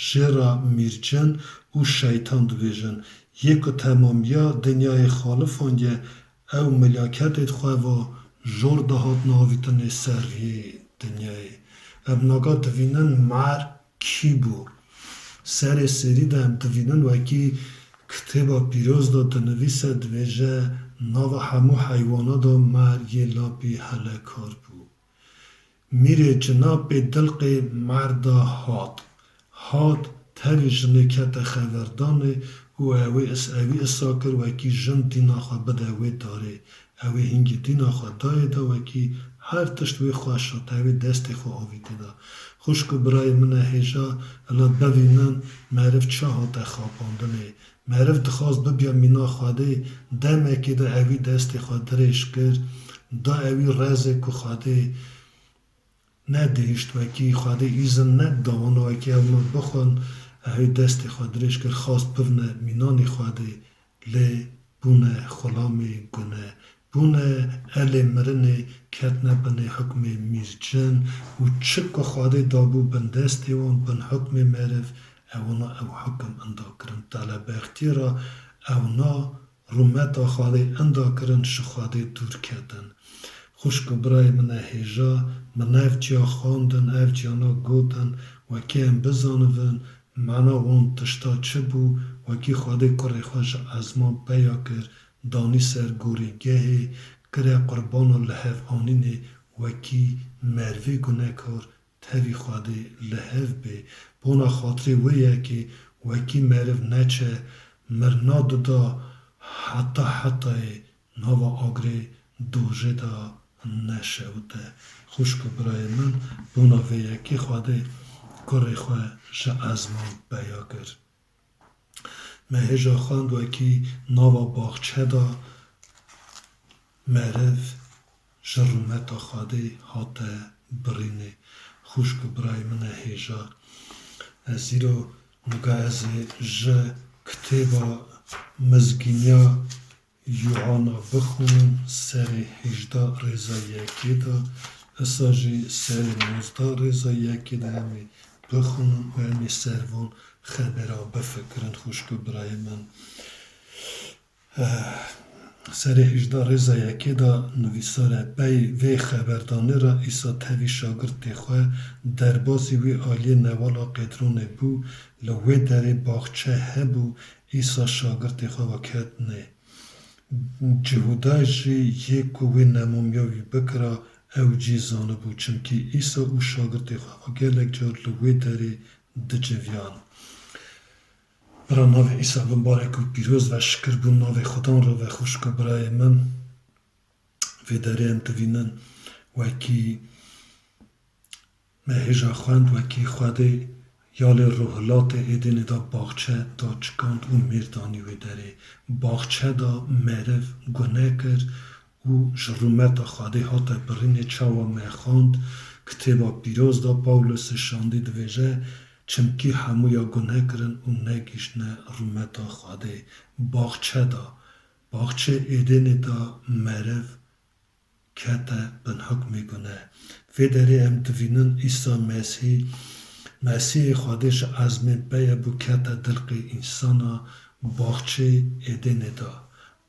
jê re mîrcin û şeytan dibêjin. Yê ku temamiya dinyayê xalifandiye, ew milaketêd xwe va jor de hatine avîtinê ser riyê dinyayê. Em naga divînin mer kî bû? Serê serî de em divînin wekî kitêba pîroz de dinivîse, dibêje, nava hemû heywana de mer yê lapî helekar bû. Mîrê cina pê dilqê mer de hat. Hat, tevî jinê kete xeverdanê û ewê is-, ewî isa kir wekî jin dîna xwe bide wê darê. Ewê hingê dîna xwe dayê de wekî her tişt wê xweş hat, ewê destê xwe avîtê de. Xwişk û birayê min e hêja, ila bivînin meriv çi hate xapandinê. Meriv dixwast bibiya mîna Xwedê, demekê de ewî destê xwe dirêj kir, da ewî rezê ku Xwedê nedihişt wekî, Xwedê îzin neda wana wekî ewna bixwin, ewî destê xwe dirêj kir, xwast bivne mînanê Xwedê, lê bûne xulamê gune, bûne elê mirinê, ketne binê hukmê mîrcin û çi ku Xwedê dabû bin destê wan, bin hukmê meriv, ewna ew hukim inda kirin. Telebextiyê re ewna rûmeta Xwedê inda kirin, ji Xwedê dûr ketin. Xwişk û birayê min e hêja, min ev ciya xwendin, ev ciyana gotin, wekî em bizanibin, mana wan tişta çi bû, wekî Xwedê kurê xwe ji ezman peya kir, danî ser gorîgehê, kire qurbana li hev anînê, wekî merivê gunekar, tevî Xwedê li hev bê. Bona xatirê wê yekê wekî meriv neçe, mirina dida heta hetayê nava agrê dojê de neşewite. Xwişk û birayê min, bona vê yekê Xwedê kurê xwe ji ezman peya kir. Me hêja xwend wekî nava baxçe de meriv ji rûmeta Xwedê hate birînê. Xwişk û birayê min e hêja. Ez îro niga ez ê ji kitêba Mizgîniya Yûhana bixwînim, serê hêjda rêza yekê de, isa jî serê nozdeh rêza yekê de em ê bixwînin û em ê ser van xebera bifikirin, xwişk û birayê min. Eh, serê hêjda rêza yekê de nivîsar e, pey vê xeberdanê re Îsa tevî şagirtê xwe derbasî wî aliyê newala Qedronê bû, li wê derê baxçe hebû, Îsa şagirtê xwe ve ketnê. Cihûda jî yê ku wê nemamiya wî bikira, ew cî zanibû, çimkî Îsa û şagirtê xwe ve gelek car li wê derê diciviyan. Bira navê Îsa bin barek û pîroz ve, şikir bûn navê Xudan re ve, xwişk û birayê min. Vê derê em divînin wekî me hêja xwend, wekî Xwedê Ya lê rûhilatê Êdênê de baxçe daçikand û mêr danî wê derê. Baxçe de meriv gune kir û ji rûmeta Xwedê hate birînê. Çawa me xwend, Kitêba Pîroz de Pawlosê şandî dibêje, çimkî hemûya gune kirin û negihîştine rûmeta Xwedê. Baxçe de, baxçê Êdênê de meriv kete bin hukmê gune. Vê derê em dibînin Îsa Mesîh, Mesîhê Xwedê ji ezmên peye bû, kete dilqê însana, baxçê Êdênê de.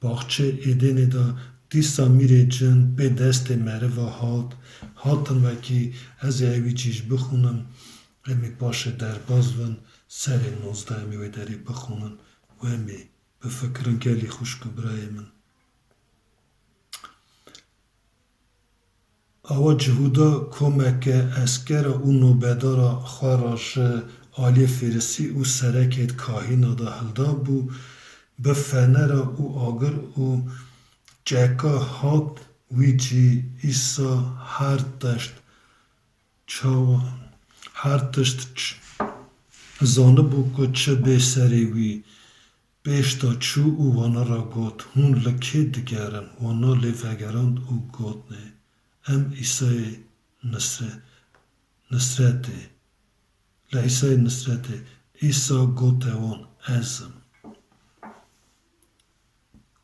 Baxçê Êdênê de dîsa mîrê cin pê destê meriva hat, hatin wekî ez ê ewî cî ji bixwînim, em ê paşê derbas bin, serê nozdeh em ê wê derê bixwînin û em ê bifikirin gelî xwişk û birayê min. Awa Cihûda komeke eskera û nobedara xwe re ji aliyê Fêrisî û serekêd kahîna de hilda bû, bi fenera û agir û çeka hat wî cî. Îsa her tişt çawa, her tişt ç-, zanibû ku çi bê serê wî. Pêş de çû û wana re got, hûn li kê digerin? Wana lê vegerand û gotnê, em Îsayê Nisre-, Nisretê, li Îsayê Nisretê. Îsa gote wan, ez im.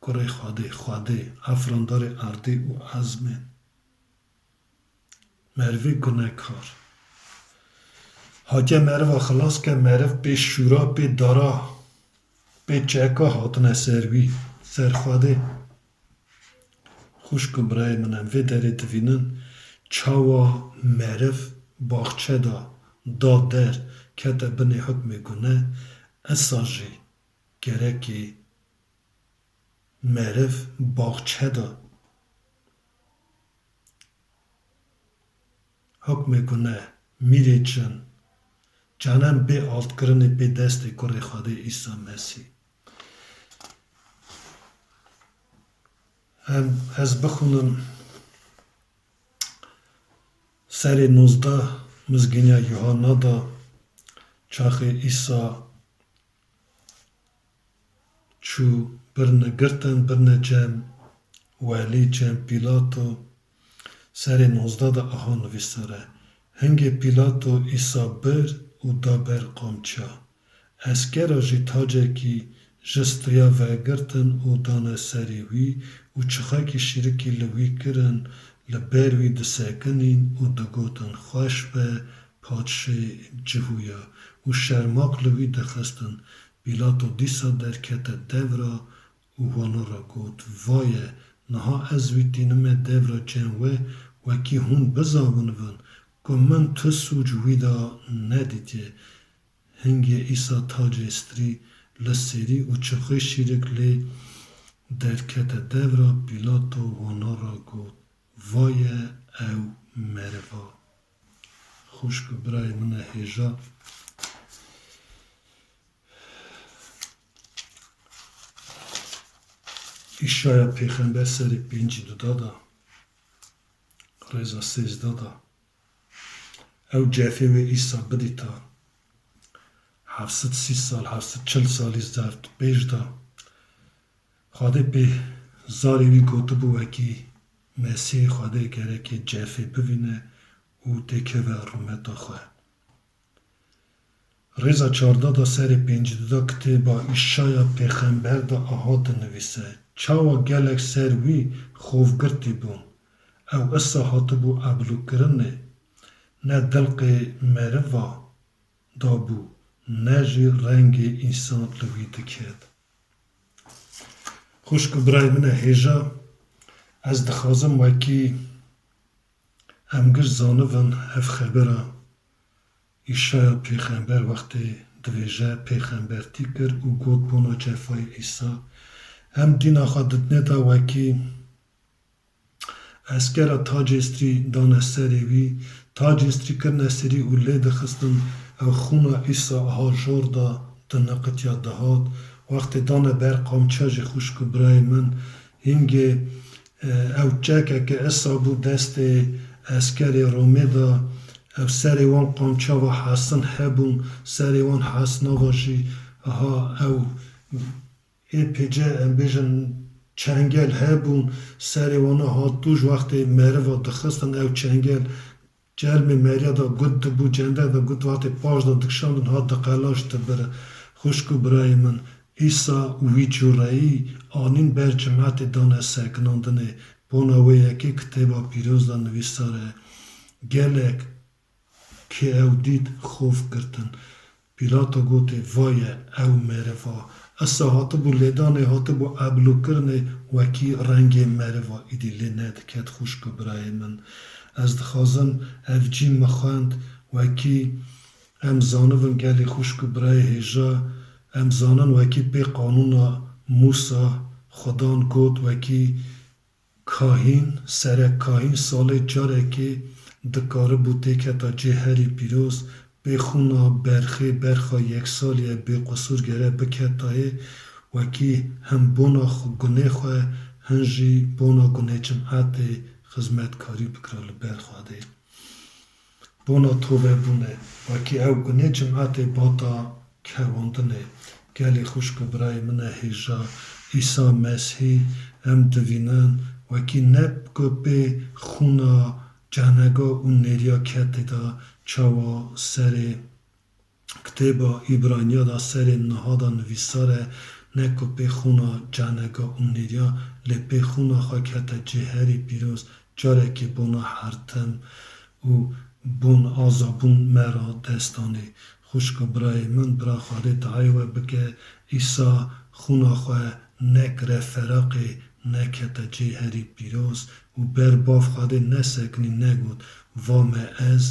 Kurê Xwedê, Xwedê, efrandarê erdê û ezmên. Merivê gunekar. Hatiye meriva xilas ke, meriv pê şûra, pê dara, pê çeka hatine ser wî, ser Xwedê. Xwişk û birayê min, em vê derê divînin çawa meriv baxçe de da der, kete binê hukmê gune, esa jî gerekê meriv baxçe de hukmê gune, mîrê cin, canen bê altkirinê pê destê Kurê Xwedê Îsa Mesîh. Em, ez bixwînim serê nozdeh Mizgîniya Yuhanna de, çaxê Îsa çû, birine girtin, birine cem welî, cem Pîlato, serê nozdeh de aha nivîsare. Hingê Pîlato Îsa bir û da ber qamçiya. Eskera jî tacekî ji stûya vegirtin û dane serê wî û çixekî şîrikî li wî kirin, li ber wî disekinîn û digotin, xweş be, padşê Cihûya, û şermaq li wî dixistin. Pîlato dîsa derkete devra û wana re got, vaye, niha ez wî tînime devra cem we, wekî hûn bizanibin ku min tu sûc wî de nedîtiye. Hingê Îsa tacê strî li serî û çixê şîrik lê derkete devra. Pîlato wana re got, vaye ew meriva. Xwişk û birayê min e hêja. Îşaya pêxember serê pêncî duda da, rêza sêzdeh da, ew cefê wê Îsa bidîta. Heft sed sî sal, heft sed çil salî zeft pêş da, Xwedê pê zarê wî gotibû, wekî Mesîhê Xwedê gerekê cefê bivîne û têkeve rûmeta xwe. Rêza çardeh da serê pêncî duda kitêba Îşaya pêxember de aha dinivîse, çawa gelek ser wî xovgirtî bûn. Ew isa hatibû eblûkirinê, ne dilqê meriva dabû, ne jî rengê însan li wî diket. Xwişk û birayê min e hêja, ez dixwazim wekî em giş zanibin ev xebera Îşaya pêxember wextê divêje pêxembertî kir û got bona cefayê Îsa. Em dîna xwe didinê de wekî eskera tacê strî dane serê wî, tacê strî kirine serî û lê dixistin, ew xûna Îsa aha jor da diniqitiya dihat. Wextê dane ber qamçiya jî xwişk û birayê min, hingê, e, ew çekeke isa bû destê eskerê Romê da, Ev serê wan qamçava hesin hebûn, serê wan hesnava jî ha ew ê pêce em bêjin çengel hebûn, serê wana hat dû ji wextê meriva dixistin ew çengel, çelmê meriya da gut dibû, cende da gut wextê paş da dikişandin ha diqelaş dibir. Xwişk û birayê min, Îsa wî cureyî anîn ber cimetê dane sekinandinê. Bona wê yekê kitêba pîroz da nivîsar e. Gelek kê ew dît, xof girtin. Pîlato gotê, vaye ew meriv a. Esa hatibû lêdanê, hatibû eblokirinê, wekî rengê meriva îdî lê nediket. Xwişk û birayê min, ez dixwazim ev cî min xwend, wekî em zanibin gelê xwişk û birayê hêja, em zanin wekî pê qanûna Mûsa Xudan got, wekî kahîn, serek kahîn salê carekê dikaribû têketa cê herî pîroz, pê xûna berxê, berxa yeksalî ye bêqusûr gere biketayê, wekî him bona xwe, gunê xwe, hin jî bona gunê cimetê xizmetkarî bikira li ber Xwedê. Bona tovebûnê, wekî ew gunê cimetê bata kewandinê. Gelê xwişk û birayê min e hêja, Îsa Mesîh em divînin, wekî ne ku pê xûna cenega û nêriya ketê da, çawa serê kitêba Îbraniya da serê niha da nivîsar e, ne ku pê xûna cenega û nêriya, lê pê xûna xwe kete cê herî pîroz, carekê bona hertim û bon azabûn me ra dest anî. Xwişk û birayê min, bira Xwedê dayê we bike, Îsa xûna xwe nekire feraqê, nekete cê herî pîroz û ber bav Xwedê nesekinî, negot, va me ez,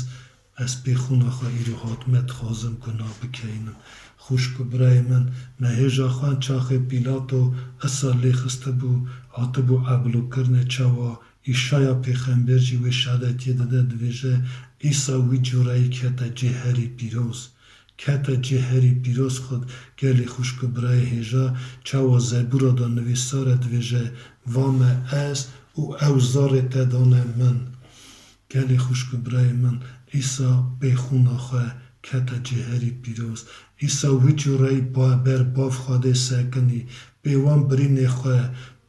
ez pê xûna xwe îro hatime dixwazim guna bikeynim. Xwişk û birayê min, me hêja xwend çaxê Pîlato isa lê xistibû, hatibû eblokirinê, çawa Îşaya pêxember jî wê şadetiyê dide, divêje, Îsa wî cureyî kete cê herî pîroz. Kete cê herî pîroz xwe gelê xwişk û birayê hêja, çawa Zebûra da nivîsar e, divêje, va me ez û ew zarê te dane min. Gelê xwişk û birayê min, Îsa pê xûna xwe kete cê herî pîroz. Îsa wî cureyî ba-, ber bav Xwedê sekinî, pê wan birînê xwe,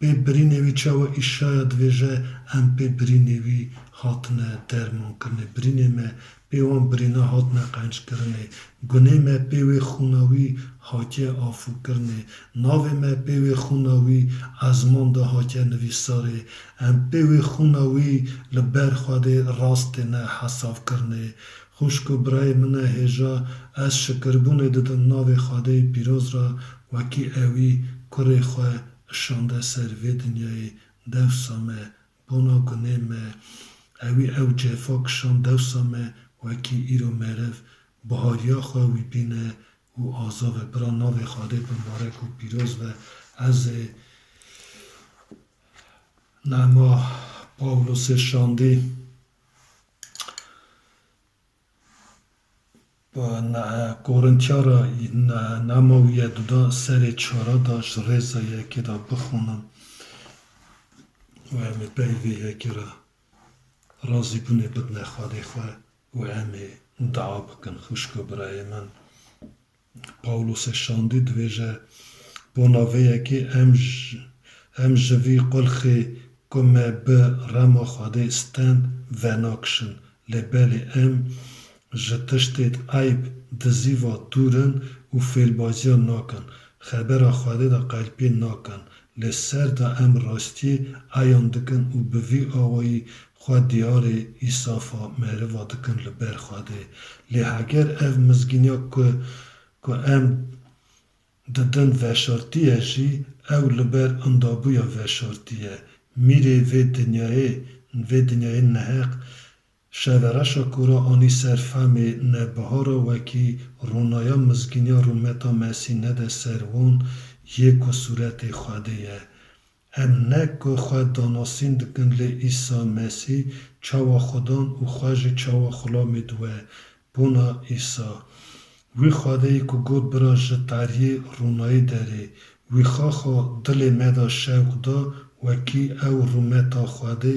pê birînê wî çawa Îşaya divêje, em pê birînê wî hatine dermankirinê. Birînê me pê wan birîna hatine qenckirinê. Gunê me pê wê xûna wî hatiye afûkirinê. Navê me pê wê xûna wî ezman de hatiye nivîsarê. Em pê wê xûna wî li ber Xwedê rast têne hesabkirinê. Xwişk û birayê min e hêja, ez şikirbûnê didim navê Xwedê pîroz re, wekî ewî kurê xwe şande ser vê dinyayê, dewsa me, bona gunê me, ewî ew cefa kişand, dewsa me wekî îro meriv, bihariya xwe wî bîne û azav e. Bira navê Xwedê bimbarek û pîroz be. Ez ê nema Pawlosê şandî Ba ne, Korintiyara ne, nema wî ye duda serê çara da ji rêza yekê da bixwînim. Û em ê pey vê yekê re razîbûnê bidine Xwedê xwe û em ê dua bikin. Xwişk û birayê min, Pawlosê şandî divêje, bona vê yekê em ji, em ji vî qulxê ku me bi rema Xwedê stend venakişin, lê belê em ji tiştê eyb, dizîva dûr in û fêlbaziya nakin, xebera Xwedê de qelpiyê nakin, lê ser de em rastiyê eyan dikin û bi vî awayî xwe diyarê îsafa meriva dikin li ber Xwedê. Lê heger ev mizgîniya ku, ku em didin veşartî ye jî, ew li ber indabûya veşartî ye. Mîrê vê dinyayê, vê dinyayê neheq, şevereşa ku ra anî ser fehmê nebihara wekî ronaya mizgîniya rûmeta Mesîh nede ser wan yê ku sûretê Xwedê ye. Em ne ku xwe danasîn dikin, lê Îsa Mesîh çawa Xudan û xwe jî çawa xulamê diwe. Bona Îsa, wî Xwedeyî ku got, bira ji tariyê ronayî derê, wî xaxa dilê me de şewq da, wekî ew rûmeta Xwedê,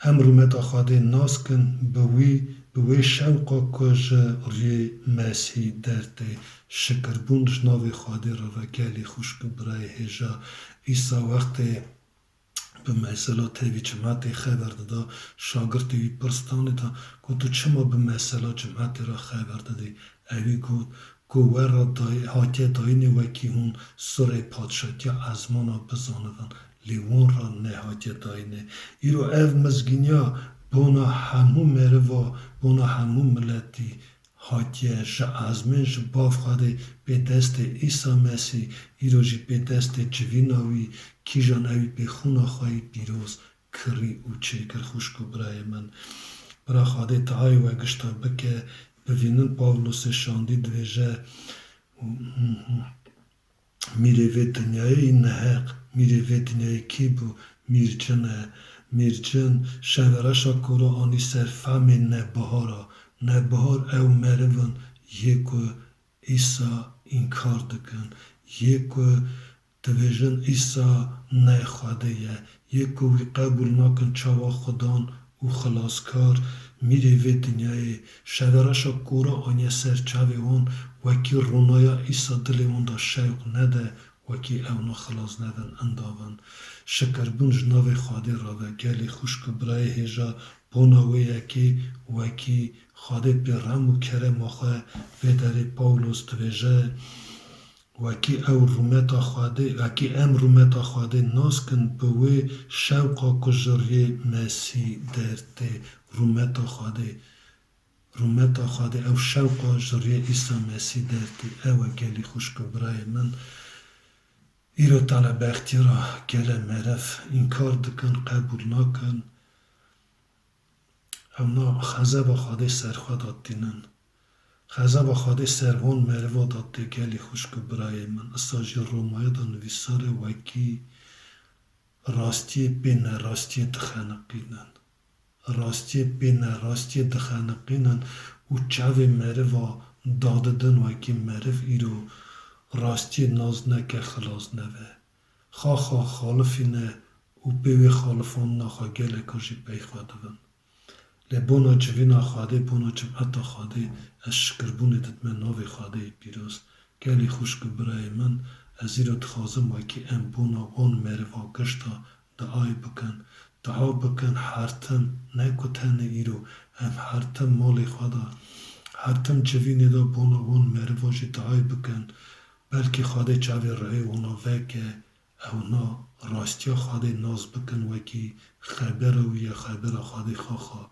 em rûmeta Xwedê nas kin, bi wî, Bi wê şewqa ku ji rûyê Mesîh dertê. Şikirbûn ji navê Xwedê re ve gelî xwişk û birayê hêja. Îsa wextê bi mesela tevî cimetê xeber dida, şagirtê wî pirs danê da, got, "Tu çima bi mesela cimetê re xeber didî?" Ewî got, "Ku we re day-, hatiye dayînê wekî hûn surê padşatiya ezmana bizanibin, lê wan re nehatiye dayînê." Îro ev mizgîniya bona hemû meriva, bona hemû miletî hatiye, ji ezmên ji Bav Xwedê pê destê Îsa Mesîh, îro jî pê destê civîna wî, kîjan ewî pê xûna xwe yî pîroz kirî û çêkir. Xwişk û birayê min, bira Xwedê tihayê we gişta bike. Bivînin Pawlosê şandî dibêje, Mîrê vê dinyayê yî neheq, mîrê vê dinyayê kî bû? Mîrcin e. Mîrcin şevereşa kora anî ser fehmê nebihara. Nebihar ew meriv in yê ku Îsa înkar dikin, yê ku dibêjin Îsa ne Xwedê ye, yê ku wî qebûl nakin çawa Xudan û xilaskar, mîrê vê dinyayê. Şevereşa kora aniye ser çavê wan, wekî ronaya Îsa dilê wan de şewq nede, wekî ewna xilas nebin, indavin. Şikirbûn ji navê Xwedê re ve, gelî xwişk û birayê hêja, bona wê yekê wekî Xwedê pê rem û kerema xwe. Vê derê Pawlos dibêje, Wekî ew rûmeta Xwedê, wekî em rûmeta Xwedê nas kin, bi wê şewqa ku ji riyê Mesîh dertê. Rûmeta Xwedê, rûmeta Xwedê, ew şewqa ji riyê Îsa Mesîh dertê. Ew e gelî xwişk û birayê min. Îro telebextî ra gele meriv înkar dikin, qebûl nakin. Ewna xezeba Xwedê ser xwe de tînin. Xezeba Xwedê ser wan meriva de tê, gelî xwişk û birayê min. Îsa jî Romaya de nivîsar e, wekî rastiyê pê nerastiyê dixeniqînin. Rastiyê pê nerastiyê dixeniqînin û çavê meriva dadidin, wekî meriv îro rastiyê nas neke, xilas neve. Xaxa xalifîne û pê wê xalifandina xwe geleka jî pey xwe dibin. Lê bona civîna Xwedê, bona cimeta Xwedê, ez şikirbûnê didime navê Xwedê yê pîroz. Gelî xwişk û birayê min, ez îro dixwazim wekî em bona wan meriva gişta diayê bikin. Dua bikin her tim, ne ku tenê îro, em her tim malê xwe de, her tim civînê de bona wan meriva jî diayê bikin. Belkî Xwedê çavê rihê wana veke, ewna rastiya Xwedê nas bikin, wekî xebera wî ye, xebera Xwedê xaxa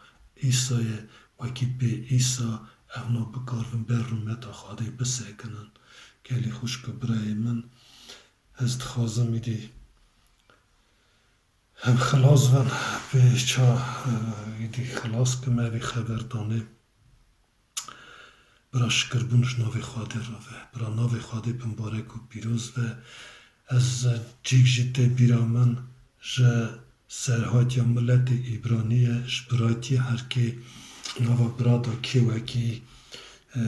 Îsa ye, wekî pê Îsa ewna bikaribin ber rûmeta Xwedê bisekinin. Gelî xwişk û birayê min, ez dixwazim îdî em xilas bin, pê ça, e, îdî xilas kim evî xeberdanê. Bira şikirbûn ji navê Xwedê re ve. Bira navê Xwedê bimbarek û pîroz ve. Ez cîk jî tê bîra min ji serhatiya miletê Îbranî ye, ji biraytî herkê nava bira de kê wekî, e,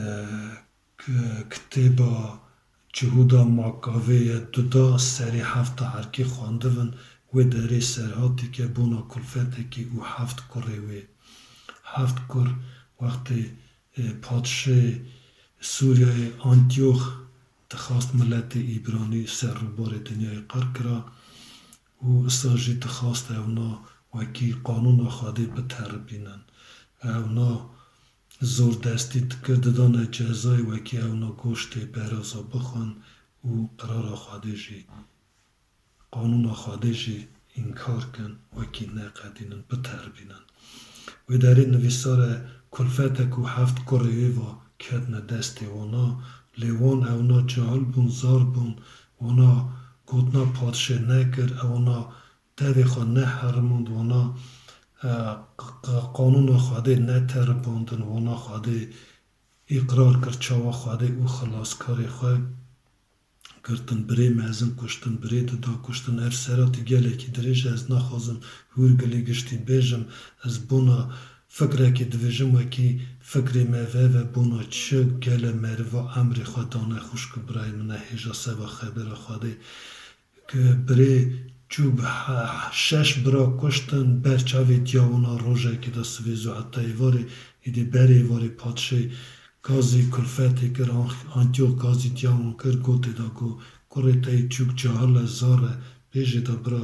k-, kitêba Cihûda Makavê ye, duda serê hefta herkê xwendivin, wê derê serhatî ke bona kulfetekî û heft kurê wê. Heft kur wextê, e, padşê Sûriyeyê Antiyok dixwast miletê Îbranî ser rûbarê dinyayê qir kira û îsa jî dixwast ewna wekî qanûna Xwedê biteribînin. Ewna zordestî dikir, didane cezayê wekî ewna goştê beraza bixwin û qirara Xwedê jî, qanûna Xwedê jî înkar kin, wekî neqedînin, biteribînin. Wê derê nivîsar e, kulfetek û heft kurê wê va ketine destê wana, lê wan ewna cahil bûn, zar bûn, wana gotina padşê nekir, ewana tevê xwe neherimand, wana, e, q-, q-, qanûna Xwedê neteribandin, wana Xwedê îqrar kir çawa Xwedê û xilaskarê xwe girtin, birê mezin kuştin, birê duda kuştin. Ev serhatî gelekî dirêj e, ez naxwazim hûrgilî giştî bêjim. Ez bona fikrekê dibêjim, wekî fikrê me ve ve bona çi gele meriva emrê xwe dane, xwişk û birayê min e, hêja seba xebera Xwedê. Ku birê çû bi he-, şeş bira kuştin, ber çavê diya wana rojekê de sivêzo heta êvarê, êdî berê êvarê padşê gazî kulfetê kir, An-, Antiyok gazî diya wan kir, gotê da got, kurê te yê çûk cahil e, zar e, bêjê da bira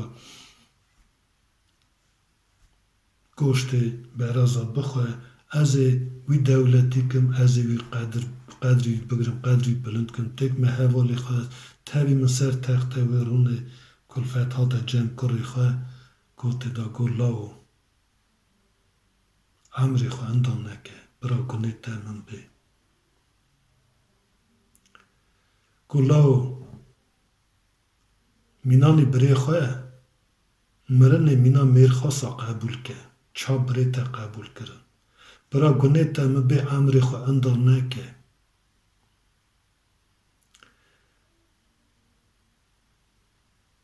goştê beraza bixwe, ez ê wî dewletî kim, ez ê wî qedir, qedrî wî bigrim, qedrî wî bilind kim. Têk me hevalê xwe tevî min ser textê wê rûnê kulfet hate cem kurê xwe, gotê da got, lawo, emrê xwe inda neke, bira gunê te min bê. Got, lawo, mînanî birê xwe, mirinê mîna mêrxasa qebûl ke, ça birê te qebûl kirin. Bira gunê te min bê, emrê xwe inda neke.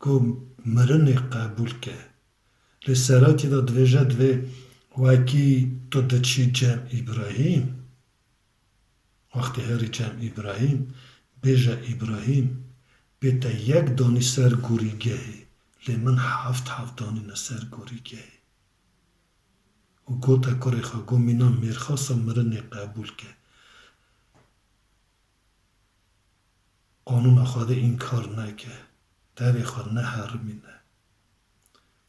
Ku mirinê qebûl ke. Lê seratî de divêje, divê wekî tu diçî cem Îbrahîm, wextê herî cem Îbrahîm, bêje Îbrahîm, bê te yek danî ser gorîgehê, lê min heft heft danîne ser gorîgehê. Û gote kurê xwe, got, mîna mêrxasa mirinê qebûl ke. Qanûna Xwedê înkar neke, tevê xwe neherimîne.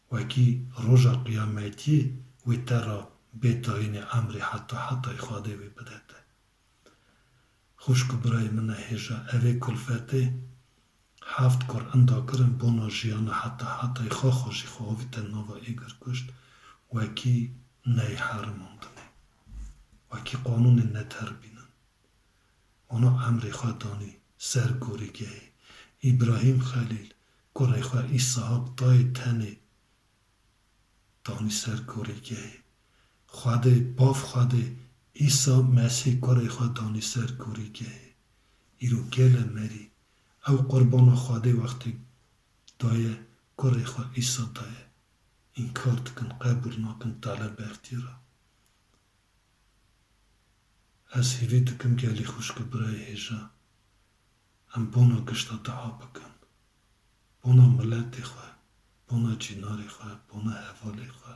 Wekî roja qiyametiyê wê te ra bê dayînê emrê heta hetayê Xwedê wê bide te. Xwişk û birayê min e hêja, evê kulfetê heft kur inda kirin bona jiyana heta hetayê xwe xwe jî xwe avîte nava êgir kuşt, wekî neyê herimandinê. Wekî qanûnê neteribînin. Wana emrê xwe danî ser gorîgehê. Îbrahîm Xelîl kurê xwe Îsahak dayê tenê danî ser gorîgehê. Xwedê, bav Xwedê Îsa Mesîh kurê xwe danî ser gorîgehê. Îro gele merî ew qurbana Xwedê wextê daye kurê xwe Îsa daye. Înkar dikin, qebûl nakin, tele bextî ra. Ez hîvî dikim gelî xwişk û birayê hêja, em bona gişta dua bikin. Bona miletê xwe, bona cînarê xwe, bona hevalê xwe,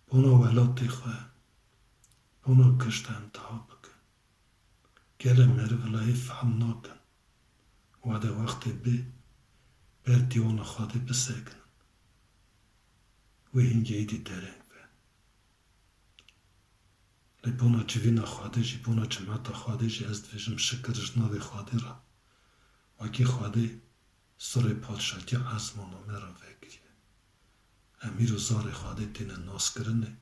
bona welatê xwe, bona gişta em dua bikin. Gele meriv layê fehm nakin. Wade wextê bê, ber dîwana Xwedê bisekinin. Wê hingê êdî dereng be. Lê bona civîna Xwedê jî, bona cimeta Xwedê jî ez dibêjim şikir ji navê Xwedê re. Wekî Xwedê sirê padşatiya ezmana me re vekiriye. Em îro zarê Xwedê têne naskirinê.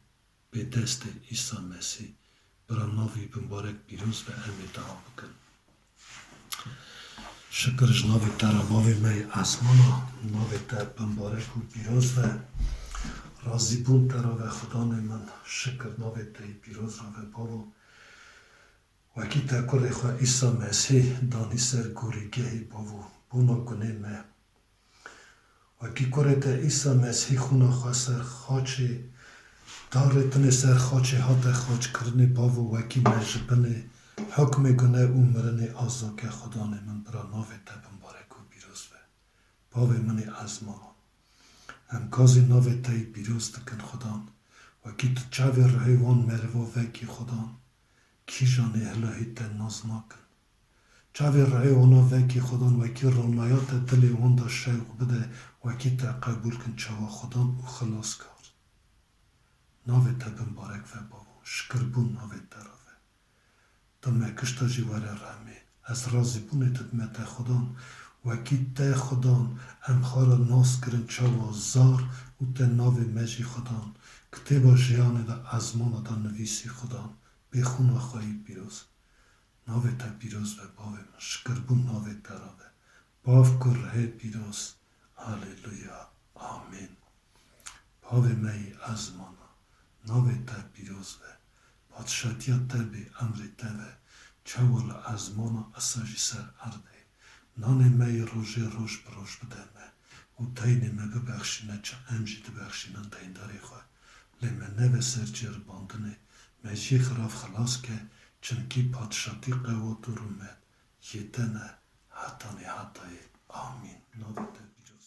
Bê destê Îsa Mesîh, bira navî bimbarek pîroz be, em ê dua bikin. Şikir ji navê te re bavê me yê ezmana, navê te bimbarek û pîroz be. Razîbûn te re be Xudanê min, şikir navê te yê pîroz re be bavo. Wekî te kurê xwe Îsa Mesîh danî ser gorîgehê bavo, bona gunê me. Wekî kurê te Îsa Mesîh xûna xwe ser xaçê, darê tinê ser xaçê hate xaçkirinê bavo, wekî me ji binê hukmê gune û mirinê azad ke Xudanê min bira navê te bimbarek û pîroz be. Bavê min ê ezmanan. Em gazî navê te yî pîroz dikin Xudan. Wekî tu çavê rihê wan meriva vekî Xudan. Kîjanê hilahî te nas nakin. Çavê rihê wana vekî Xudan wekî ronaya te dilê wan de şewq bide, wekî te qebûl kin çawa Xudan û xilaskar. Navê te bimbarek ve bavo, şikirbûn navê te re ve. Tu me kişta jî were rehmê. Ez razîbûnê didime te Xudan. Wekî te Xudan, em xwe re nas kirin çawa zar û te navê me jî Xudan. Kitêba jiyanê de ezmana de nivîsî Xudan. Bê xûna xwe yî pîroz. Navê te pîroz be bavê min. Şikirbûn navê te re be. Bav, Kur, Rihê pîroz. Haleluya. Amîn. Bavê me yî ezmana, navê te pîroz be. Padşatiya te bê, emrê te be. Çawa li ezmana esa jî ser erdê. Nanê me yê rojê roj bi roj bide me û deynê me bibexşîne çi em jî dibexşînin deyndarê xwe. Lê me neve ser cêribandinê, me jî xirav xilas ke, çimkî padşatî, qewat û rûmet yê te ne hetanî hetayê. Amîn. Navê te pîroz.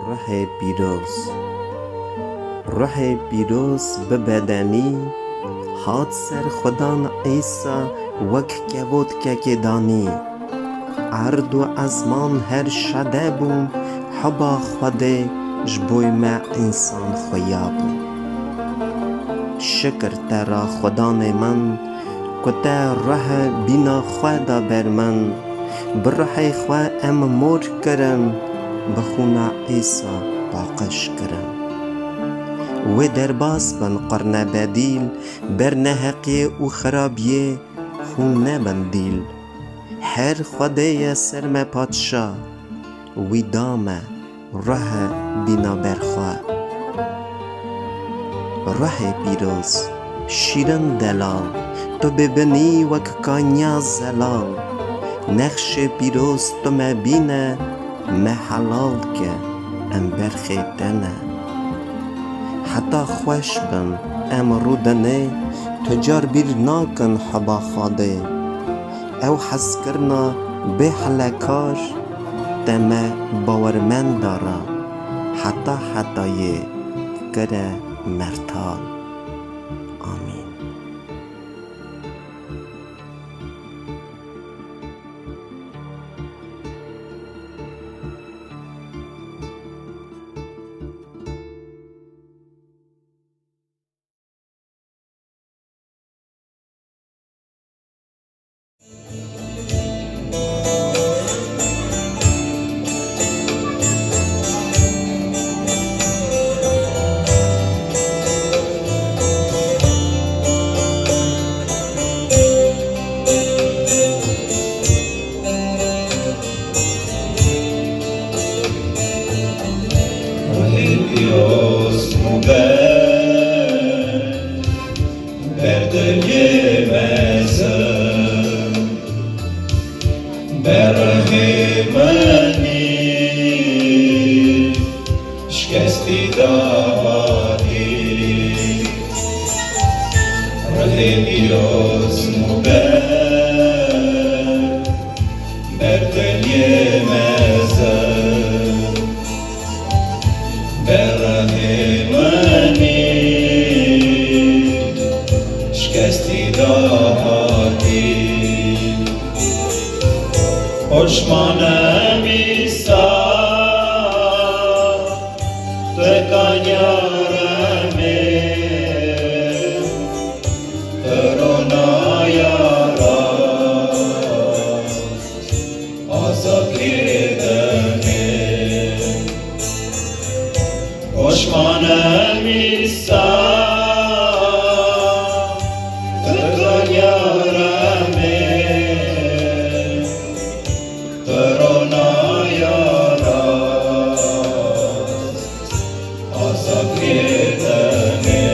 Ruhê pîroz. Ruhê pîroz bi bedenî hat ser Xudan Îsa wek kevotkekê danî. Erd û ezman her şede bûn, heba Xwedê ji bo me însan xuya bû. Şikir te ra Xudanê min, ku te ruhe bîna xwe da ber min. Bi ruhê xwe em mor kirin, bi xûna Îsa paqij kirin. Wê derbas bin qurne bedîl, ber neheqiyê û xirabiyê hûn nebin dîl. Her Xwedê ye ser me padşa, wî da me ruhe bîna ber xwe. Ruhê pîroz, şîrin delal, tu bêbinî wek kaniya zelal. Nexşê pîroz tu me bîne, me helal ke, em berxê te ne. Heta xweş bin em rûdinê, tu car bîr nakin heba Xwedê. Ew hezkirina bê helekar, te me bawermenda ra heta hetayê kire mertal. Amîn. Ruhê pîroz û ber, ber dilê mezin, ber rehê min î şikestî dahatî. Ruhê pîroz û ber, ber dilê mezin, ber rehê min î şikestî dahatî. Poşman im Îsa, tu kaniya remê, tu ronaya rast, azad kê demê. Poşman im Îsa, tu kaniya remê, tu ronaya rast, azad kê demê.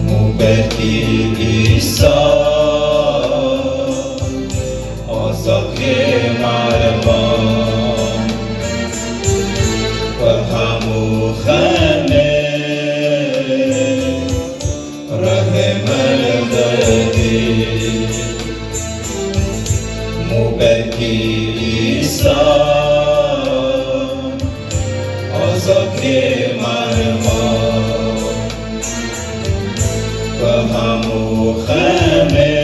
Mûberkî Îsa, azad kê mervan, bi hemû xemê rehê me li derdî. Mûberkî Îsa, azad kê mervan, bi hemû xemê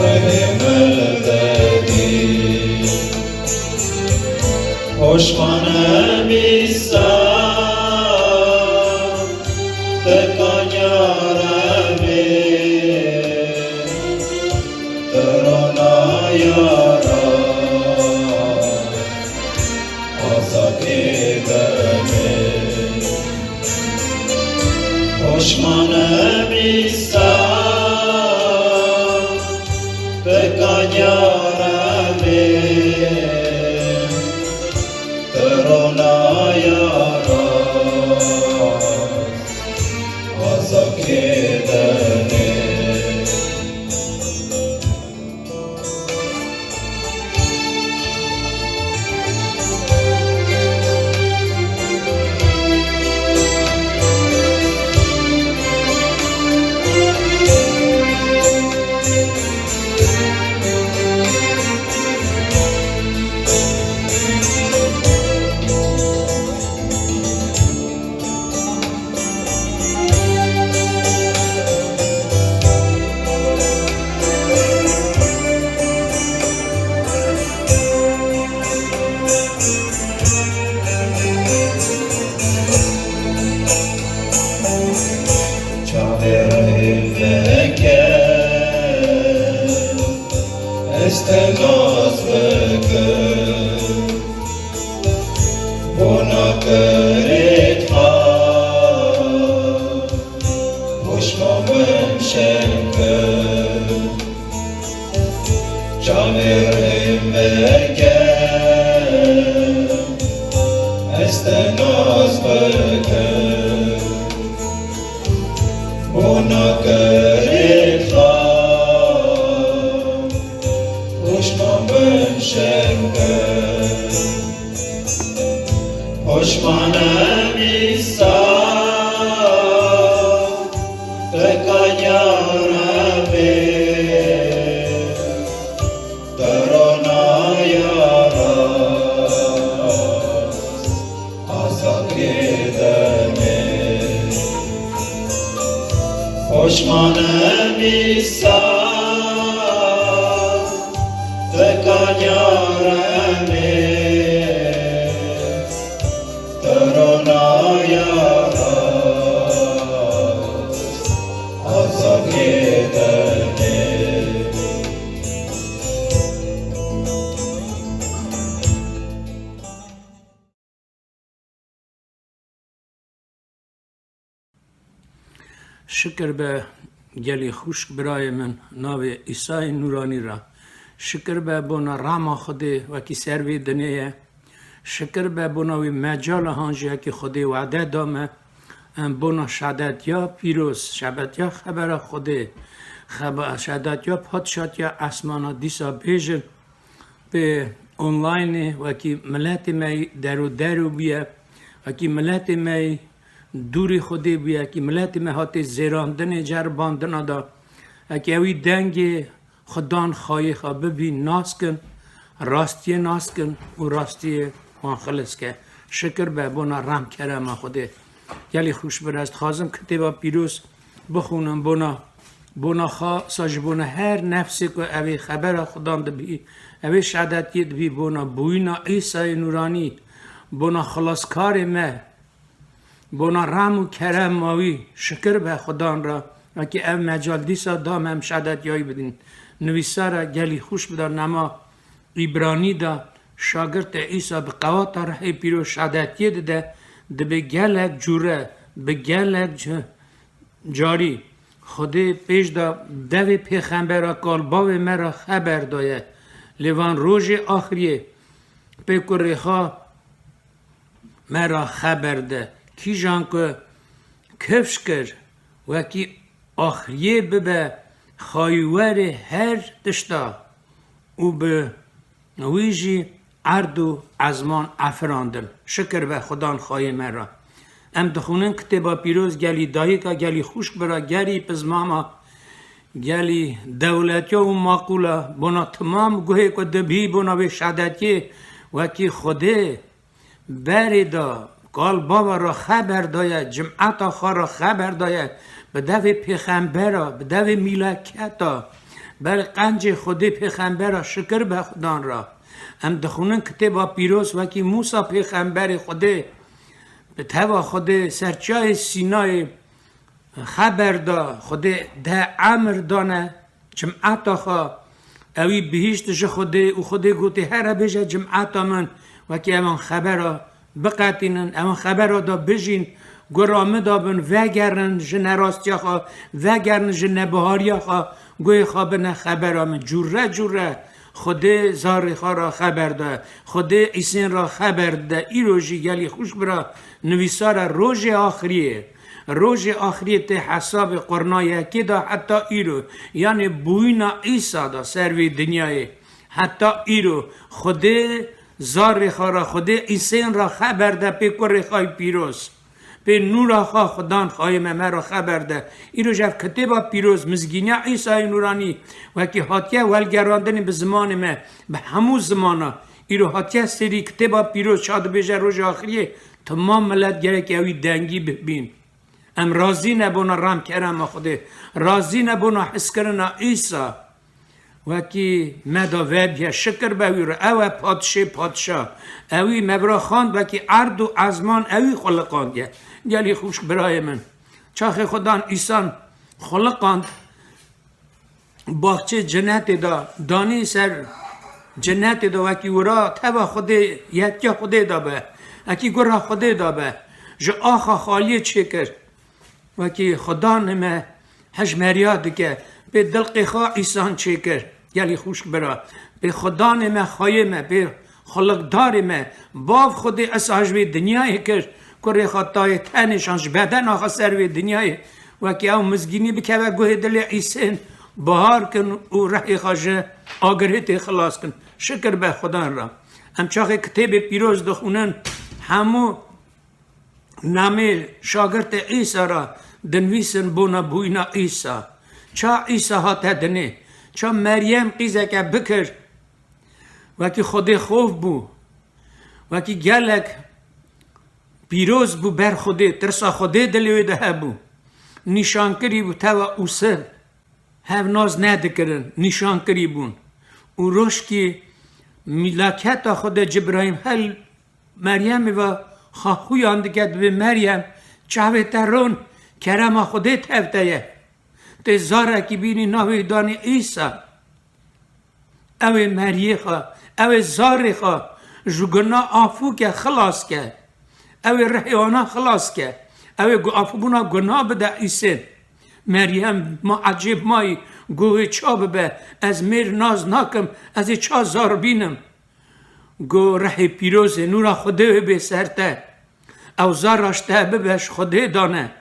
rehê me li derdî. Şmanem Îsa, te kanya remê, te ronaya ra, azadê demê. Poşmanem Îsa, te kanya remê, te ronaya rast, azadê demê. Çavê rê veke, ez te nas bikim. Bona kerê xwe, poşman bin şenke. Çavê rê veke, ez te nas bikim. Bona kerê xwe, poşman bin şenke. Poşmanem Îsa, te kanya remê, te ronaya rast, azadê demê. Poşmanem Îsa, te kanya remê, te ronaya rast, azadê demê. Şikir be gelî xwişk birayê min, navê Îsayê Nûranî re. Şikir be bona rama Xwedê wekî ser vê dinê ye. Şikir be bona wî mecala han jî yekî Xwedê wade da me. Em bona şadetiya pîroz, şadetiya xebera Xwedê, xeba-, şadetiya padşatiya esmana dîsa bêjin. Pê onlaynê wekî miletê me yî der û der û bûye, wekî miletê me yî dûrî Xwedê bûye, wekî miletê me hatê zêrandinê ceribandina da, wekî ewî dengê Xudan xayê xwe bibî nas kin, rastiyê nas kin û rastiyê wan xilis ke. Şikir be bona rem kerema Xwedê. Gelî xwişk bir ez dixwazim kitêba pîroz bixwînim bona, bona xwe sa ji bona her nefsê ku ew ê xebera Xudan dibî, ew ê şehadetiyê dibî, bona bûyîna Îsayê Nûranî, bona xilaskarê me, bona rem û kerema wî. Şikir be Xudan re, wekî ev mecal dîsa da me em şehadetiyayî bidin. Nivîsara gelî xwişk bida nema Îbranî de, şagirtê Îsa bi qewata rihê pîroz şadetiyê dide, dibe gelek cûre, bi gelek c-, carî Xwedê pêş de devê pêxembera kal bavê me re xeber daye. Lê van rojê axiriyê pê ku rêxa me re xeber de. Kîjan ku kifş kir, wekî axiriyê bibe xayîwerê her tişta û bi wî jî erd û ezman efirandin. Şikir be Xudan xayê me re. Em dixwînin kitêba pîroz gelî dayika, gelî xwişk bira, gelî pizmama, gelî dewletiya û maqûla, bona timam guhê ku dibî bona wê şehadetiyê wekî Xwedê berê de kal bava re xeber daye, cimeta xwe re xeber daye, bi devê pêxembera, bi devê mîleketa, ber qencê Xwedê pêxembera şikir be Xudan re. Em dixwînin Kitêba Pîroz, wekî Mûsa pêxemberê Xwedê bi teva Xwedê ser çiyayê Sînayê xeber da, Xwedê de emir dane cimeta xwe, ewî bihîşt ji Xwedê û Xwedê gotê, here bêje cimeta min, wekî evan xebera biqetînin, evan xebera da bijîn, gura min da bin, vegerin ji nerastiya xwe, vegerin ji nebihariya xwe, guhê xwe bine xebera min. Cûre cûre Xwedê zarê xwe ra xeber da, Xwedê îsên ra xeber dide. Îro jî gelî xwişk bira nivîsar e, rojê axiriyê. Rojê axiriyê tê hesabê qurna yekê de heta îro, yanê bûyîna Îsa de ser vê dinyayê. Heta îro Xwedê zarê xwe re, Xwedê îsên re xeber de pê kurê xwe yê pîroz. Pê nûra xwe Xudan xwayê me, me re xeber de. Îro ji ev kitêba pîroz, mizgîniya Îsayê Nûranî, wekî hatiye welgerandinê bi zimanê me, bi hemû zimana, îro hatiye serî kitêba pîroz ça dibêje rojê axiriyê, timam milet gerek ewî dengî bibîn. Em razî nebûna rem kerema Xwedê. Razî nebûna hiskirina Îsa. Wekî me da vebiye, şikir be wî re. Ew e padşê padşa. Ewî me vira xand, wekî erd û ezman ewî xuliqandiye. Gelî xwişk birayê min. Çaxê Xudan Îsan xuliqand, baxçê cenetê de, danî ser cenetê de, wekî wira teva Xwedê, yetiya Xwedê de be, wekî gura Xwedê de be, ji axa xaliyê çêkir. Wekî Xudanê me hejmeriya dike, pê dilqê xwe îsan çêkir, gelî xwişk bira. Pê Xudanê me, xwayê me, pê xuliqdarê me, bav Xwedê esa ji vê dinyayê kir, kurê xwe tayê tenê şan ji bedena xwe ser vê dinyayê. Wekî ew mizgînî bikeve guhê dilê îsên, bihar kin û rehê xwe ji agirê tê xilas kin. Şikir be Xudan re. Em çaxê kitêbê pîroz dixwînin, hemû namê şagirtê Îsa re dinivîsin bona bûyîna Îsa. Ça Îsa hate dinê, ça Meryem qîzeke bikir, wekî Xwedê xof bû, wekî gelek pîroz bû ber Xwedê, tirsa Xwedê dilê wê de hebû. Nîşankirî bû teva Ûsiv. Hev nas nedikirin, nîşankirî bûn. Û rojkî mîlaketa Xwedê Cibrayîl hel Meryemê ve xaxûyan dike, dibê Meryem, çavê te ron, kerema Xwedê tev te ye. Tê zarekî bînî navê danî Îsa. Ew ê meriyê xwe, ew ê zarê xwe ji guna afû ke, xilas ke. Ew ê rihê wana xilas ke. Ew ê gu-, afûbûna guna bide Îsê. Meryem, ma ecêb mayî, got wê ça bibe, ez mêr nas nakim, ez ê ça zar bînim. Got rihê pîrozê, nûra Xwedê wê bê ser te. Ew zara ji te bibe, ji Xwedê dane.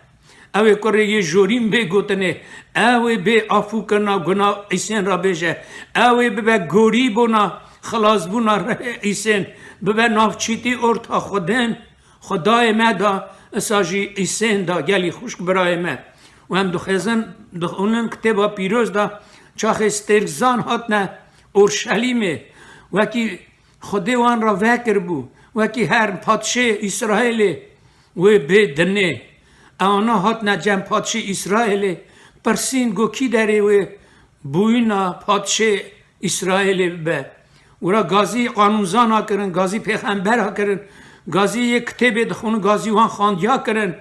Ew ê kurê yê jorîn bê gotinê, ew ê bê afûkirina guna Îsên re bêje, ew ê bibe gorî bona xilasbûna rihê Îsên, bibe navçîtî orta Xwedên, Xwedayê me da, isa jî Îsên da, gelî xwişk birayê me. Û em dixwazin, dixwînin kitêba pîroz da, çaxê stêrkzan hatine Orşelîmê, wekî Xwedê wan re vekiribû, wekî her padşê Îsraîlê wê bê dinê. Ewana hatine cem padşê Îsraîlê, pirsîn got kî derê wê bûyîna padşê Îsraîlê bibe. Wira gazî qanûnzana kirin, gazî pêxembera kirin, gazî yê kitêbê dixwînin, gazî wan xandiya kirin.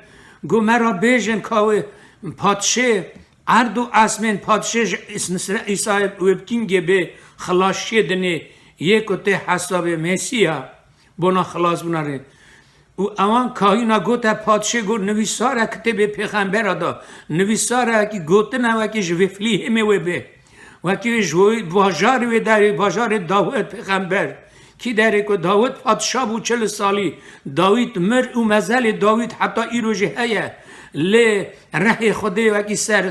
Got me re bêjin ka wê padşê erd û esmên, padşê ji Îs-, Îsra-, Îsayê wê bi kîngê bê xilasçiyê dinê, yê ku tê hesabê Mesîya bona xilasbûna rê. Û ewan kahîna gote padşê, got nivîsar e kitêbê pêxembera da, nivîsar e, wekî gotine, wekî ji Vêflîhêmê wê bê. Wekî ji wê bajarê wê derê, bajarê Dawid pêxember. Kî derê ku Dawid padşa bû çil salî. Dawid mir û mezelê Dawid heta îro jî heye. Lê rehê Xwedê wekî ser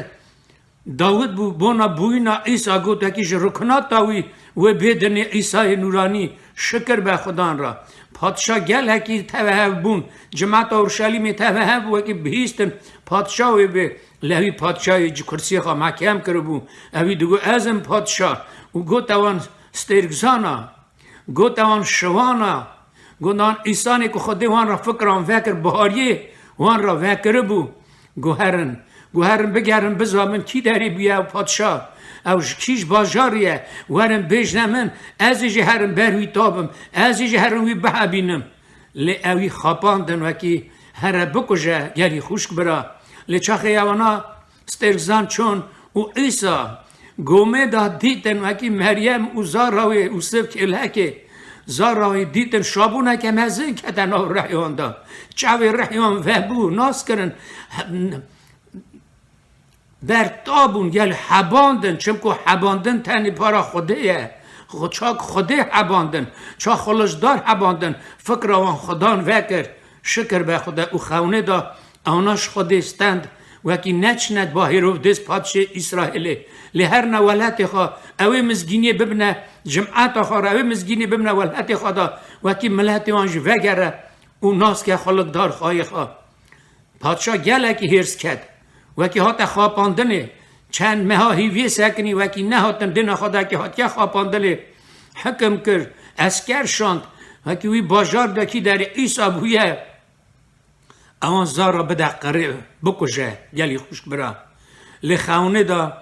Dawid bû, bona bûyîna Îsa got, wekî ji ruknata wî wê bê dinê Îsayê Nûranî, şikir be Xudan re. Padşa gelekî teve hev bûn, cimeta Urşelîmê teve hev wekî bihîstin, padşa wê bê, lê wî padşayê ji kursiyê xwe mehkem kiribû. Ewî digot, ez im padşa. Û gote wan stêrkzana. Gote wan şiwana, gote wan îsanê ku Xwedê wan re fikran vekir, bihariyê wan re vekiribû. Guherin, guherin bigerin, bizabin kî derê bûye ew padşa. Ew ji kîj bajarî ye? Werin bêjne min, ez ê jî herim ber wî tabim, ez ê jî herim wî bihebînim. Lê ew wî xapandin wekî here bikuje, gelî xwişk bira. Lê çaxê ewana stêrkzan çûn û Îsa gomê da dîtin wekî Meryem û zara wê û sivkêlekê. Zara wê dîtin şabûneke mezin kete nav rihê wan da. Çavê rihê wan vebû, nas kirin. Berta bûn, gel hebandin, çimku hebandin tenê para Xwedê ye. Xwe-, çak Xwedê hebandin, ça xulişdar hebandin, fikra wan Xudan vekir. Şikir be Xwedê û xewnê da ewna ji Xwedê stend, wekî neçine ba Hêrowdês padşê Îsraîlê. Lê her ne welatê xwe, ew ê mizgîniyê bibine cimeta xwe re, ew ê mizgîniyê bibine welatê xwe de, wekî miletê wan jî vegere û nas ke xulukdar xwayê xwe. Padşa gelekî hêrs ket. Wekî hate xapandinê, çend meha hîviyê sekinî, wekî nehatin dêna xwe de kî hatiye xapandinê, hikim kir, esker şand, wekî wî bajar de kî derê Îsa bûye, ewan zara bide qirê, bikuje, gelî xwişk bira. Lê xewnê de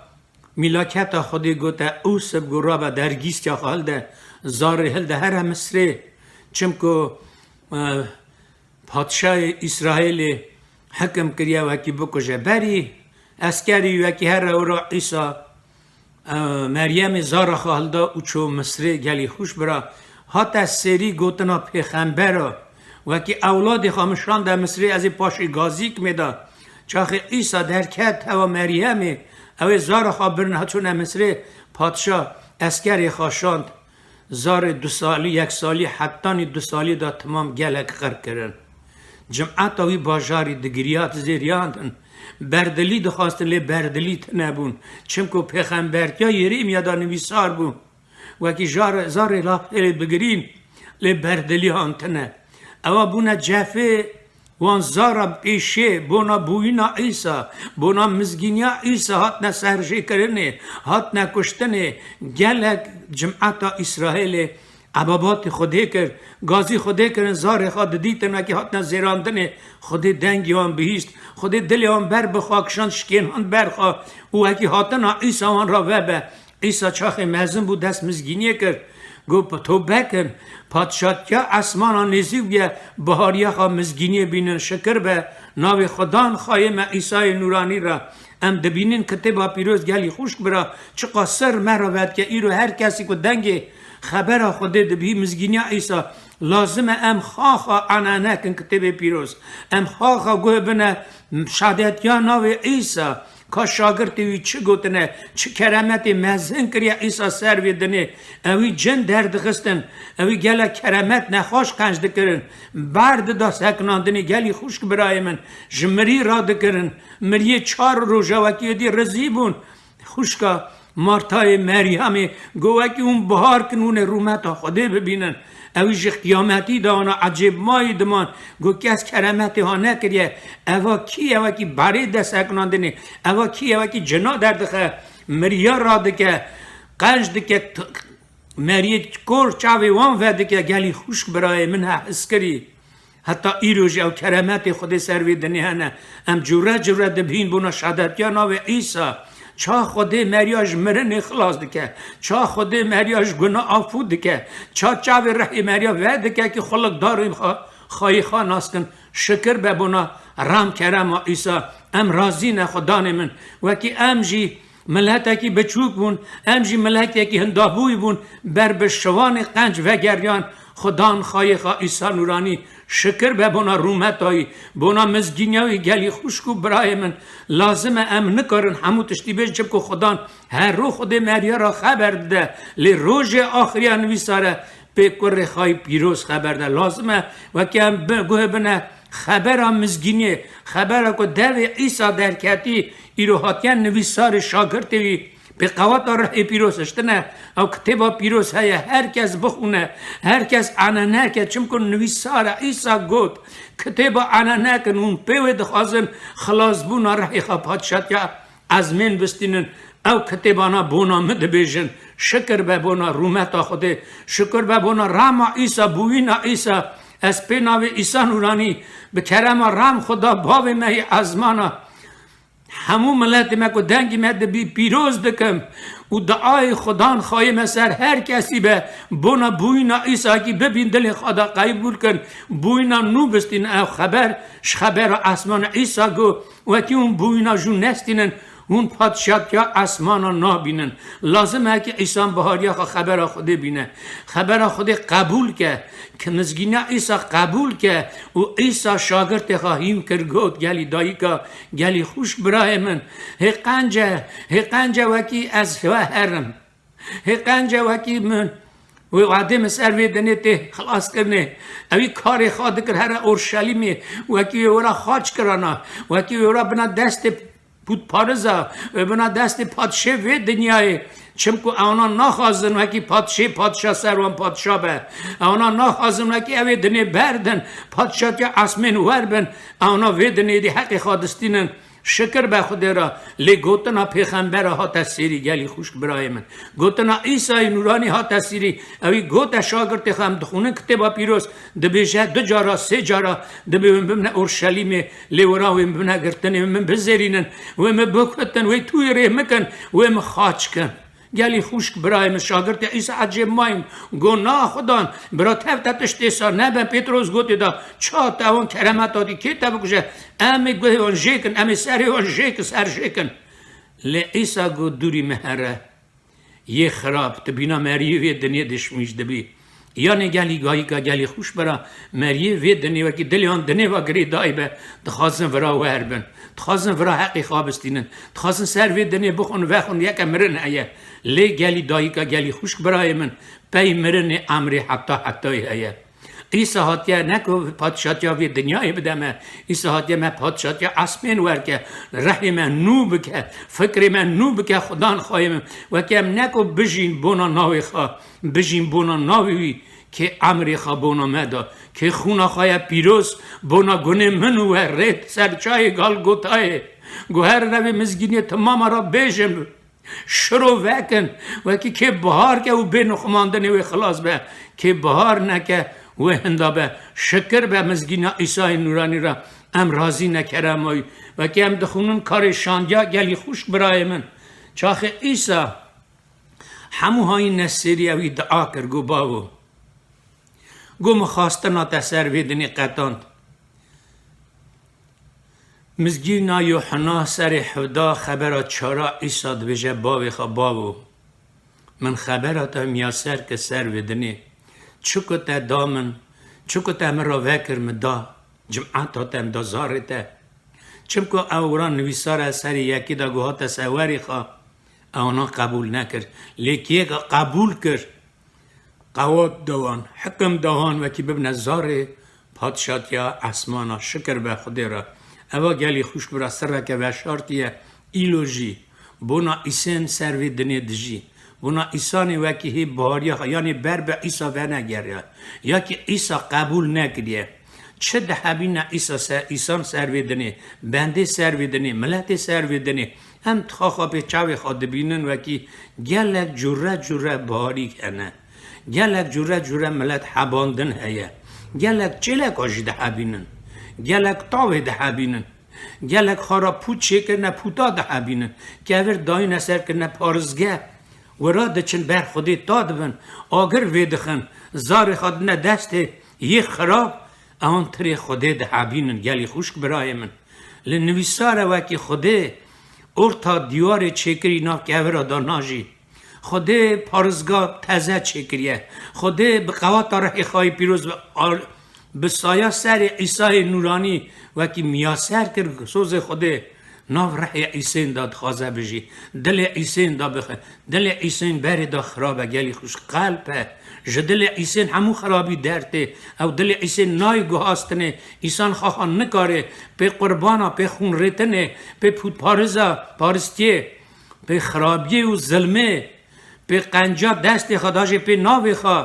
mîlaketa Xwedê gote, Ûsib, go rabe dergîstiya xwe hilde, zarê hilde here Misrê. Çimku, e, Padşahê Îsraîlê hikim kiriye wekî bikuje. Berî eskerî wekî here û ra Îsa, e, Meryemê zara xwe hilda û çû Misrê, gelî xwişk bira. Hate sêrî gotina pêxembera, wekî ewladê xwe min şande Misrê, ez ê paşê gazîk mê da. Çaxê Îsa derket hewa Meryemê, ew ê zara xwe birine çûne Misrê, padşa eskerê xwe şand. Zarê du salî, yek salî, hetanî du salî de timam gelek qir kirin. Cimeta wî bajarî digiriya, dizêriyandin. Berdilî dixwastin, lê berdilî tune bûn. Çimku pêxembertiya Yerêmiya de nivîsar bû. Wekî jar-, zarê lafê lê bigirîn, lê berdilî han tune. Ewa bûne cefê wan zara pêşê, bona bûyîna Îsa, bona mizgîniya Îsa hatine serjêkirinê, hatine kuştinê, gelek cimeta Îsraîlê ebabatê Xwedê kir, gazî Xwedê kirin, zarê xwe didîtin, wekî hatine zêrandinê, Xwedê dengê wan bihîst, Xwedê dilê wan ber bi xwe kişand, şikênand ber xwe û wekî hatina Îsa wan re vebe. Îsa çaxê mezin bû, dest mizgîniyê kir. Got, bi tobe kin, padşatiya esmana nêzîk bûye, bihariya xwe mizgîniyê bînin, şikir be navê Xudan xayê me Îsayê Nûranî re. Em dibînin Kitêba Pîroz gelî xwişk bira, çiqas ser me re vedike, îro her kesî ku dengê xebera Xwedê dibî, mizgîniya Îsa, lazim e em xaxa ane nekin Kitêbê Pîroz. Em xaxa guh bine şadetiya navê Îsa. Ka şagirtê wî çi gotine, çi keremetê mezin kiriye Îsa ser vê dinê. Ewî cin derdixistin, ewî gelek keremet nexweş qenc dikirin. Ber dida sekinandinê gelî xwişk birayê min. Ji mirî radikirin. Miriyê çar roja wekî êdî rizî bûn. Xwişka Martayê Meryemê got, wekî hûn bihar kin, hûn ê rûmeta Xwedê bibînin. Ew jî qiyametî de wana ecêbmayî diman. Got, kes keremetê ha nekiriye. Eva kî ye wekî berê de sekinandinê? Eva kî ye wekî cina derdixe, miriya radike, qenc dike, t-, meriyê kor çavê wan vedike? Gelî xwişk birayê min he his kirî. Heta îro jî ew keremetê Xwedê ser vê dinê hene. Em cure cure dibîn bona şadetiya navê Îsa. Ça Xwedê meriya ji mirinê xilas dike. Ça Xwedê meriya ji guna afû dike. Ça çavê rihê meriya vedike ki xulukdarên xwe, xayê xwe nas kin. Şikir be bona rem kerema Îsa. Em razî ne Xudanê min. Wekî em jî miletekî biçûk bûn, em jî miletekî hindabûyî bûn, ber bi şivanê qenc vegeriyan Xudan xayê xwe Îsa Nûranî. Şikir be bona rûmeta wî, bona mizgîniya wî. Gelî xwişk û birayê min, lazim e em nikarin hemû tiştî bêjin, çimku Xudan her roj Xwedê meriya re xeber dide, lê rojê axiriya nivîsar e pê kurê xayî pîroz xeber de. Lazim e wekî em bi-, guhê bine xebera mizgîniyê, xebera ku devê Îsa derketî, îro hatiye nivîsarê şagirtê wî, pê qeweta rihê pîroz hiştine. Ew kitêba pîroz heye, her kes bixwîne, her kes ane neke, çimku nivîsar e. Îsa got, kitêba ane nekin, hûn pê wê dixwazin xilasbûna rihê xwe, padşatiya ezmên bistînin. Ew kitêbana bona min dibêjin. Şikir be bona rûmeta Xwedê. Şikir be bona rama Îsa, bûyîna Îsa. Ez pê navê Îsa Nûranî, bi kerema ram Xweda bavê me yê ezmana, hemû miletê me ku dengê me dibî pîroz dikim û diayê Xudan xayê me ser her kesî be, bona bûyîna Îsakî bibîn dilê xwe de qebûl kin, bûyîna nû bistîn ew xeber, ji xebera esman Îsa got, wekî hûn bûyîna jû nestînin, hûn padşatiya esmana nabînin. Lazim e ki însan bihariya xwe xebera Xwedê bîne. Xebera Xwedê qebûl ke, ki mizgîna Îsa qebûl ke û Îsa şagirtê xwe hîn kir got, gelî dayika, gelî xwişk birayê min, hê qence, hê qence wekî ez we herim. Hê qence wekî min. Wê wadê min ser vê dinê tê xilaskirinê. Ewî karê xwe dikir here Orşelîmê. Wekî wê wira xaç kirana. Wekî wê wira bina destê pûtpariza. Wê bina destê padşê vê dinyayê. Çimku ewna naxwazin wekî padşê padşa ser wan padşa be. Ewna naxwazin wekî ew ê dinê berdin. Padşatiya esmên wer bin. Ewna vê dinê dî heqê xwe distînin. Şikir be Xwedê re, lê gotina pêxembera hate sêrî gelî xwişk birayê min. Gotina Îsayê Nûranî hate sêrî, ewî gote şagirtê xwe em dixwînin kitêba pîroz, dibêje du cara, sê cara, dibê wê bimne Orşelîmê, lê wira wê bimne girtinê, wê min bizêrînin, wê min bikutin, wê tûyê rê min kin, wê min xaç kin. Gelî xwişk birayê min, şagirtê Îsa ecêb mayîn, go na Xudan, bira tev te tiştê sa nebe, Pêtros gotê da, ça te wan keremeta dî kê te bikuje, em ê guhê wan jê kin, em ê serê wan jê kin, ser jê kin. Lê Îsa got dûrî min here, yê xirab, tu bîna meriyê vê dinyê dişmîş dibî. Yanê gelî gayîka gelî xwişk bira, meriyê vê dinê wekî dilê wan dinê ve girêdayî be, dixwazin vira wer bin, dixwazin vira heqê xwe bistînin, dixwazin ser vê dinê bixwin, vexwin, yeke mirin heye. Lê gelî dayîka gelî xwişk birayê min, pey mirinê emrê heta hetayê heye. Îsa hatiye ne ku padşatiya vê dinyayê bide me, Îsa hatiye me padşatiya esmên werke, rehê me nû bike, fikrê me nû bike, Xudan xwayê min, wekî em ne ku bijîn bona navê xwe, bijîn bona navê wî, kê emrê xwe bona me da, kê xûna xwe ye pîroz bona gunê min û we rê ser çayê Galgotayê, ku her revê mizgîniyê timama re bêjin, şiro vekin, wekî kê bihar ke û bê nixumandinê wê xilas be, kê bihar neke wê hinda be. Şikir be mizgîna Îsayê Nûranî re, em razî ne kerema wî, wekî em dixwînin karê şandiya gelî xwişk birayê min. Çaxê Îsa Hemû hayîn nesêrî ewî dua kir, got, Bavo, got, min xwestina te ser vê dinê qetand. Mizgîna Yohana serê hevda xebera çara Îsa dibêje bavê xwe, Bavo, min xebera te miyaser kir ser vê dinê. Çi ku te da min, çi ku te min re vekir, min da cimeta te, min da zarê te. Çimku ew wira nivîsar e serê yekê de got, hate sewerê xwe, ewna qebûl nekir. Lê kê qebûl kir, qewat da wan, hikim da wan wekî bibine zarê padşatiya esmana. Şikir be Xwedê re. Eva gelî xwişk bira sirreke veşartî ye. Îlo jî bona îsên ser vê dinê dijî. Bona îsanê wekî hê bihariya xwe, yanê ber bi Îsa venegeriya, ya ki Îsa qebûl nekiriye. Çi dihebîne Îsa ser, îsan ser vê dinê, bendê ser vê dinê, miletê ser vê dinê. Em dixa xwe pê çavê xwe dibînin wekî gelek cure cure biharîk hene. Gelek cure cure milet hebandin heye. Gelek çêleka jî dihebînin. Gelek tavê dihebînin. Gelek xwe re pût çêkirine, pûta dihebînin. Kevir dayîne ser kirine parizgeh. Wira diçin ber Xwedê ta dibin. Agir vêdixin. Zarê xwe dine destê yê xirab. Ewan tirê Xwedê dihebînin. Gelî xwişk birayê min. Li nivîsar e wekî Xwedê orta dîwarê çêkirî nav kevira da najî. Xwedê parizga teze çêkiriye. Xwedê bi qewata rihê xwe yê pîroz bi al-, bi saya serê Îsayê Nûranî wekî miyaser kir, sozê Xwedê nav rihê Îsên de dixwaze bijî. Dilê Îsên de bixe. Dilê Îsên berê de xirab e, gelî xwişk qelp e. Ji dilê Îsên hemû xirabî dertê. Ew dilê Îsên nayê guhastinê. Îsan xaxa nikare pê qurbana, pê xûnrêtinê, pê pûtpariza, paristiyê. Pê xirabiyê û zilmê, pê qenca destê xwe, da jê pê navê xwe,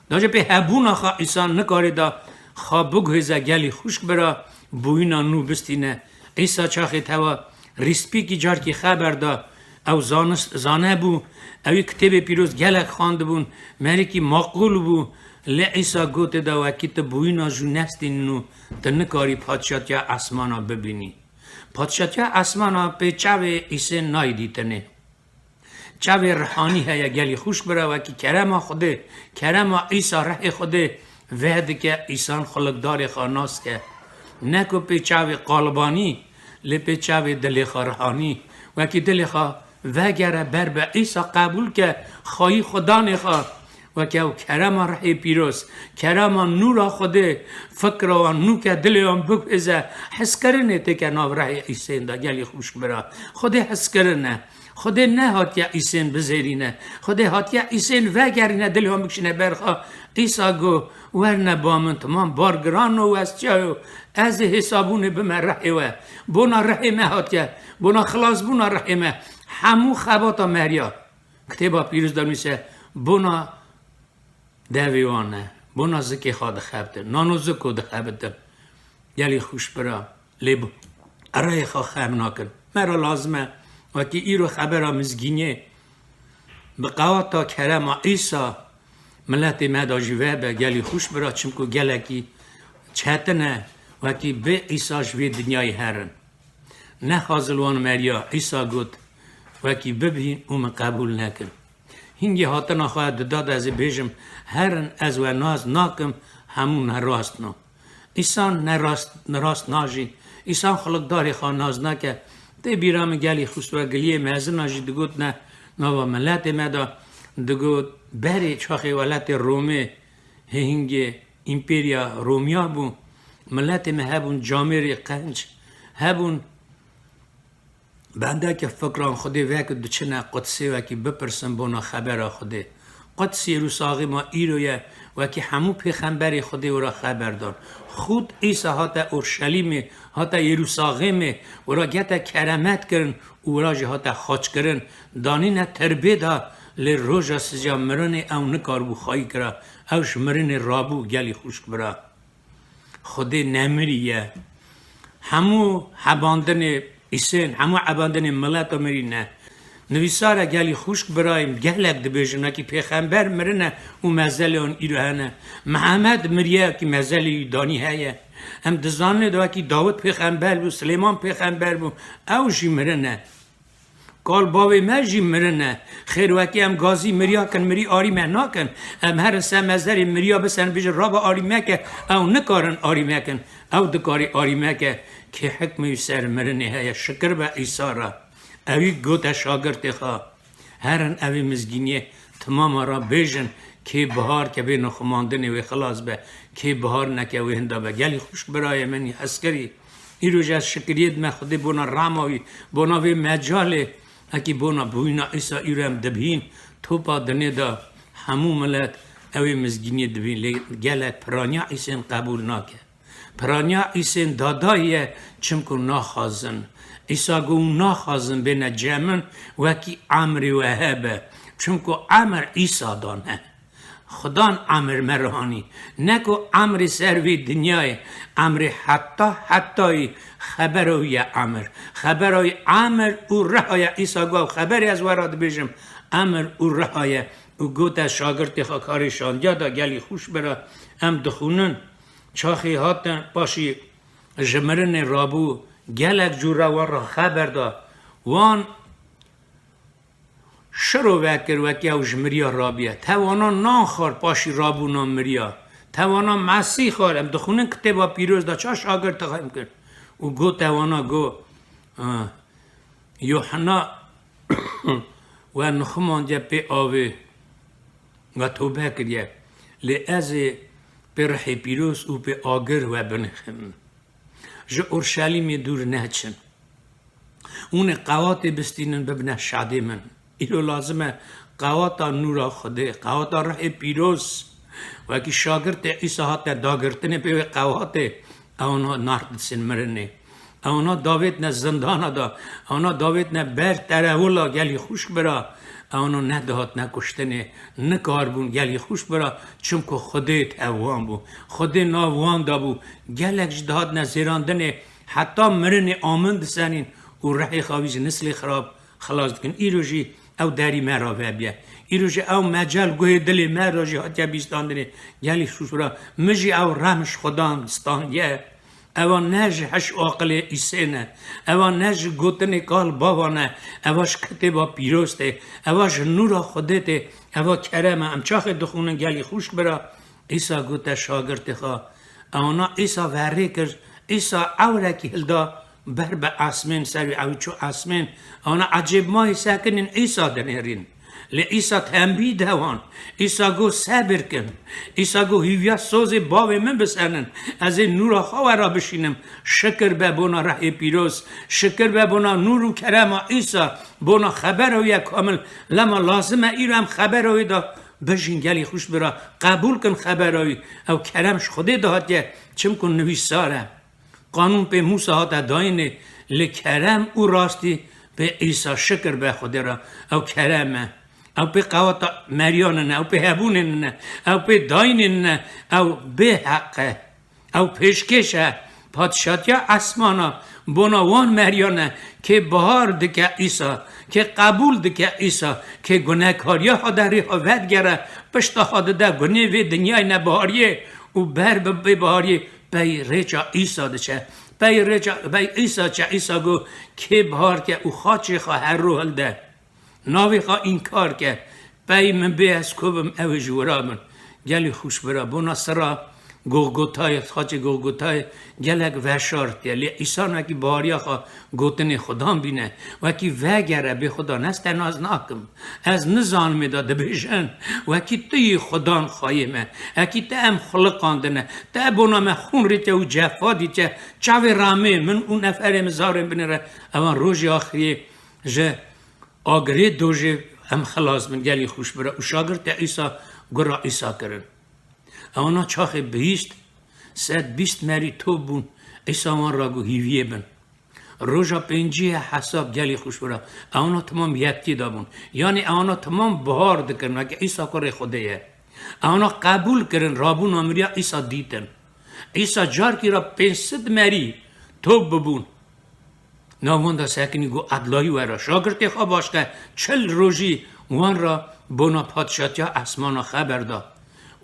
da jê pê hebûna xwe, îsan nikare da xwe biguhêze gelî xwişk bira, bûyîna nû bistîne. Îsa çaxê tewa rîspîkî carkî xeber da, ew zanis-, zane bû, ewî kitêbê pîroz gelek xwendibûn, merikî maqûl bû, lê Îsa gotê da wekî tu bûyîna jû nestînin û tu nikarî padşatiya esmana bibînî. Padşatiya esmana pê çavê îsên nayê dîtinê. Çavê rihanî heye gelî xwişk bira, wekî kerema Xwedê, kerema Îsa rehê Xwedê vedike, îsan xulukdarê xwe nas ke. Ne ku pê çavê qalibanî, lê pê çavê dilê xwe rihanî. Wekî dilê xwe vegere ber bi Îsa qebûl ke, xweyî Xwedanê xwe. Weke ew kerema rehê pîroz, kerema nûra Xwedê, fikra wan nûke dilê wan biguhêze, hezkirinê têke nav rehê Îsên de gelî xwişk bira. Xwedê hezkirin e. Xwedê nehatiye Îsên bizêrîne. Xwedê hatiye Îsên vegerîne, dilê wan bikişîne ber xwe. Îsa got, werne ba min, timan bar giran o westiyayo. Ez ê hêsabûnê bime rehê we. Bona rehê me hatiye. Bona xilasbûna rehê me. Hemû xebata meriya. Kitêba Pîroz de nûse, bona devê wan e. Bona zikê xwe dixebitin. Nano ziko dixebitin. Gelî xwişk bira. Lê bi ereyê xwe xem nakin. Me re lazim e, wekî îro xebera mizgînê, bi qewata kerema Îsa miletê me de jî vebe, gelî xwişk bira, çimku gelekî çetin e, wekî bi Îsa ji vê dinyayê herin. Nexazil wan meriya, Îsa got, wekî bibîn û min qebûl nekin. Hingê hatina xwe dida de ez ê bêjim, herin ez we nas nakim, hemû nerast no. Îsan nerast, nerast najî, îsan xulukdarê xwe nas nake. Tê bîra min gelî xwişk bira, giliyê mezina jî digot ne, nava miletê me de digot, berê çaxê welatê Romê, hê hingê împeriya Romiya bû, miletê me hebûn camêrê qenc, hebûn bendeke fikran Xwedê veke diçine Qudsê wekî bipirsin bona xebera Xwedê. Quds Yerûsaxêma îro ye, wekî hemû pêxemberê Xwedê wira xeber dan. Xûd Îsa hate Orşelîmê, hate Yerûsaxêmê, wira gete keremet kirin û wira jî hate xaçkirin. Danîne tirbê de, lê roja siziya mirinê ew nikaribû xwayî kira. Ew ji mirinê rabû, gelî xwişk bira. Xwedê nemirî ye. Hemû hebandinê Îsên, hemû hebandinê mileta mirî ne. Nivîsar e, gelî xwişk birayê min, gelek dibêjin, wekî pêxember mirine û mezelê wan îro hene. Mihemed miriye, wekî mezelê wî danî heye. Em dizanin de wekî Dawid pêxember bû, Silêman pêxember bû, ew jî mirine. Kal bavê me jî mirine. Xêr wekî em gazî miriya kin, mirî arî me nakin. Em herin ser mezerê miriya biserin, bêjin, Rabe arî me ke, ew nikarin arî me kin. Ew dikarî arî me ke. Kê hikmê wî ser mirinê heye, şikir be Îsa re. Ewî gote şagirtê xwe, herin evê mizgîniyê timama re bêjin, kê bihar ke bê nixumandinê wê xilas be, kê bihar neke wê hinda be. Gelî xwişk birayê min, hezkirî. Îro jî ez şikiriyê dime Xwedê bona rema wî, bona vê mecalê, wekî bona bûyîna Îsa îro em dibîn, topa dinê de hemû milet ewê mizgîniyê dibîn, lê gelek piraniya Îsên qebûl nake. Piraniya Îsên dadayî ye, çimku naxwazin. Îsa got, hûn naxwazin bêne cem min, wekî emrê we hebe, çimku emir Îsa dan e. Xudan emir me re anî. Ne ku emrê ser vê dinyayê, emrê heta hetayî xebera wî ye emir. Xebera wî emir û reha ye. Îsa got, ew xeberê ez we re dibêjim, emir û reha ye. Û gote şagirtê xwe karê şandiya de, gelî xwişk bira, em dixwînin. Çaxê hatin paşî ji mirinê rabû, gelek cûre wan re xeber da. Wan şiro vekir wekî ew ji miriya rabiye. Tewana nan xwar paşî rabûna miriya. Tewana Mesîh xwar. Em dixwînin kitêba pîroz de ça şagirtê xwe em kir. Û got tewana got, ah, Yuhanna we nixumandiye pê avê, we tobe kiriye. Lê ez ê pê rihê pîroz û pê agir we binixim. Ji Orşelîmê dûr neçin. Hûn ê qewatê bistînin bibine şadê min. Îro lazim e qewata nûra Xwedê, qewata rihê pîroz, wekî şagirtê Îsa hate dagirtinê pê wê qewatê, ewana nard disin mirinê. Ewana davêtne zindana da, ewana davêtne ber terewila gelî xwişk bira, ewana nedihatne kuştinê, nikarbûn gelî xwişk bira, çimku Xwedê tev wan bû. Xwedê nav wan de bû. Gelek jî dihatne zêrandinê, heta mirinê amin disenîn û rihê xwe wî ji nislê xirab xilas dikin. Îro jî ew derî me re vebiye. Îro jî ew mecel guhê dilê me re jî hatiye bîstandinê. Gelî xwişk bira, min jî ew remj Xudan standiye. Ewa ne ji heş aqilê Îsê ne. Ewa ne ji gotinê kal bava ne. Ewa ji kitêba pîroz tê. Ewa ji nûra Xwedê tê. Ewa kerem e. Em çaxê dixwînin gelî xwişk bira. Îsa gote şagirtê xwe. Ewana Îsa verê kir. Îsa ewrekî hilda ber bi esmên ser wî ew çû esmên. Ewana ecêbmayî sekinîn Îsa dinêrîn. Lê Îsa tembî de wan. Îsa got, sebir kin. Îsa got, hîviya sozê bavê min bisenin. Ez ê nûra xwe we re bişînim. Şikir be bona rehê pîroz. Şikir be bona nûr û kerema Îsa. Bona xebera wî ye kamil. Lema lazim e îro em xebera wî de bijîn gelî xwişk bira. Qebûl kin xebera wî. Ew kerem ji Xwedê de hatiye. Çimku nivîsar e. Qanûn pê Mûsa hate dayînê, lê kerem û rastî pê Îsa. Şikir be Xwedê re, ew kerem e. Ew pê qewata meriyan nine, ew pê hebûnê nine, ew pê dayînê nine, ew bê heq e. Ew pêşkêş e. Padşatiya esmana bona wan meriyan e, kê bahar dike Îsa, kê qebûl dike Îsa, kê gunekariya xwe derê xwe vedigere, pişta xwe dide gunê vê dinyayê nebihariyê û ber bi bêbihariyê. Pey rêça Îsa diçe. Pey rêça, pey Îsa çe. Îsa got, kê bihar ke û xaçê xwe her ro hilde. Navê xwe înkar ke. Pey min bê ez ku bim, ew ê ji wira bin. Gelî xwişk bira. Bona sira Golgotayê, xaçê Golgotayê gelek veşartiye. Lê Îsa wekî bihariya xwe gotinê Xudan bîne. Wekî vegere bê Xudan, ez te nas nakim. Ez nizanim ê de dibêjin. Wekî tu yî Xudan xweyê me. Wekî te em xuliqandine. Te bona me xûn rîte û cefa dîte. Çavê ramê min û neferê min zarên binêre. Ewan rojê axiriyê ji agirê dojê em xilas bin. Gelî xwişk bira. Û şagirtê Îsa gura Îsa kirin. Ewana çaxê bihîst, sed bîst merî top bûn. Îsa wan ra got, hîviyê bin. Roja pêncî ye hesab, gelî xwişk bira. Ewana temam yektî de bûn. Yanî ewana temam bihar dikirin, weke Îsa kurê Xwedê ye. Ewana qebûl kirin, rabûna miriya Îsa dîtin. Îsa carkî ra pênc sed merî top bibûn. Nav wan de sekinî got, edlayî were. Şagirtê xwe başte çil rojî wan ra bona padşatiya esmana xeber da.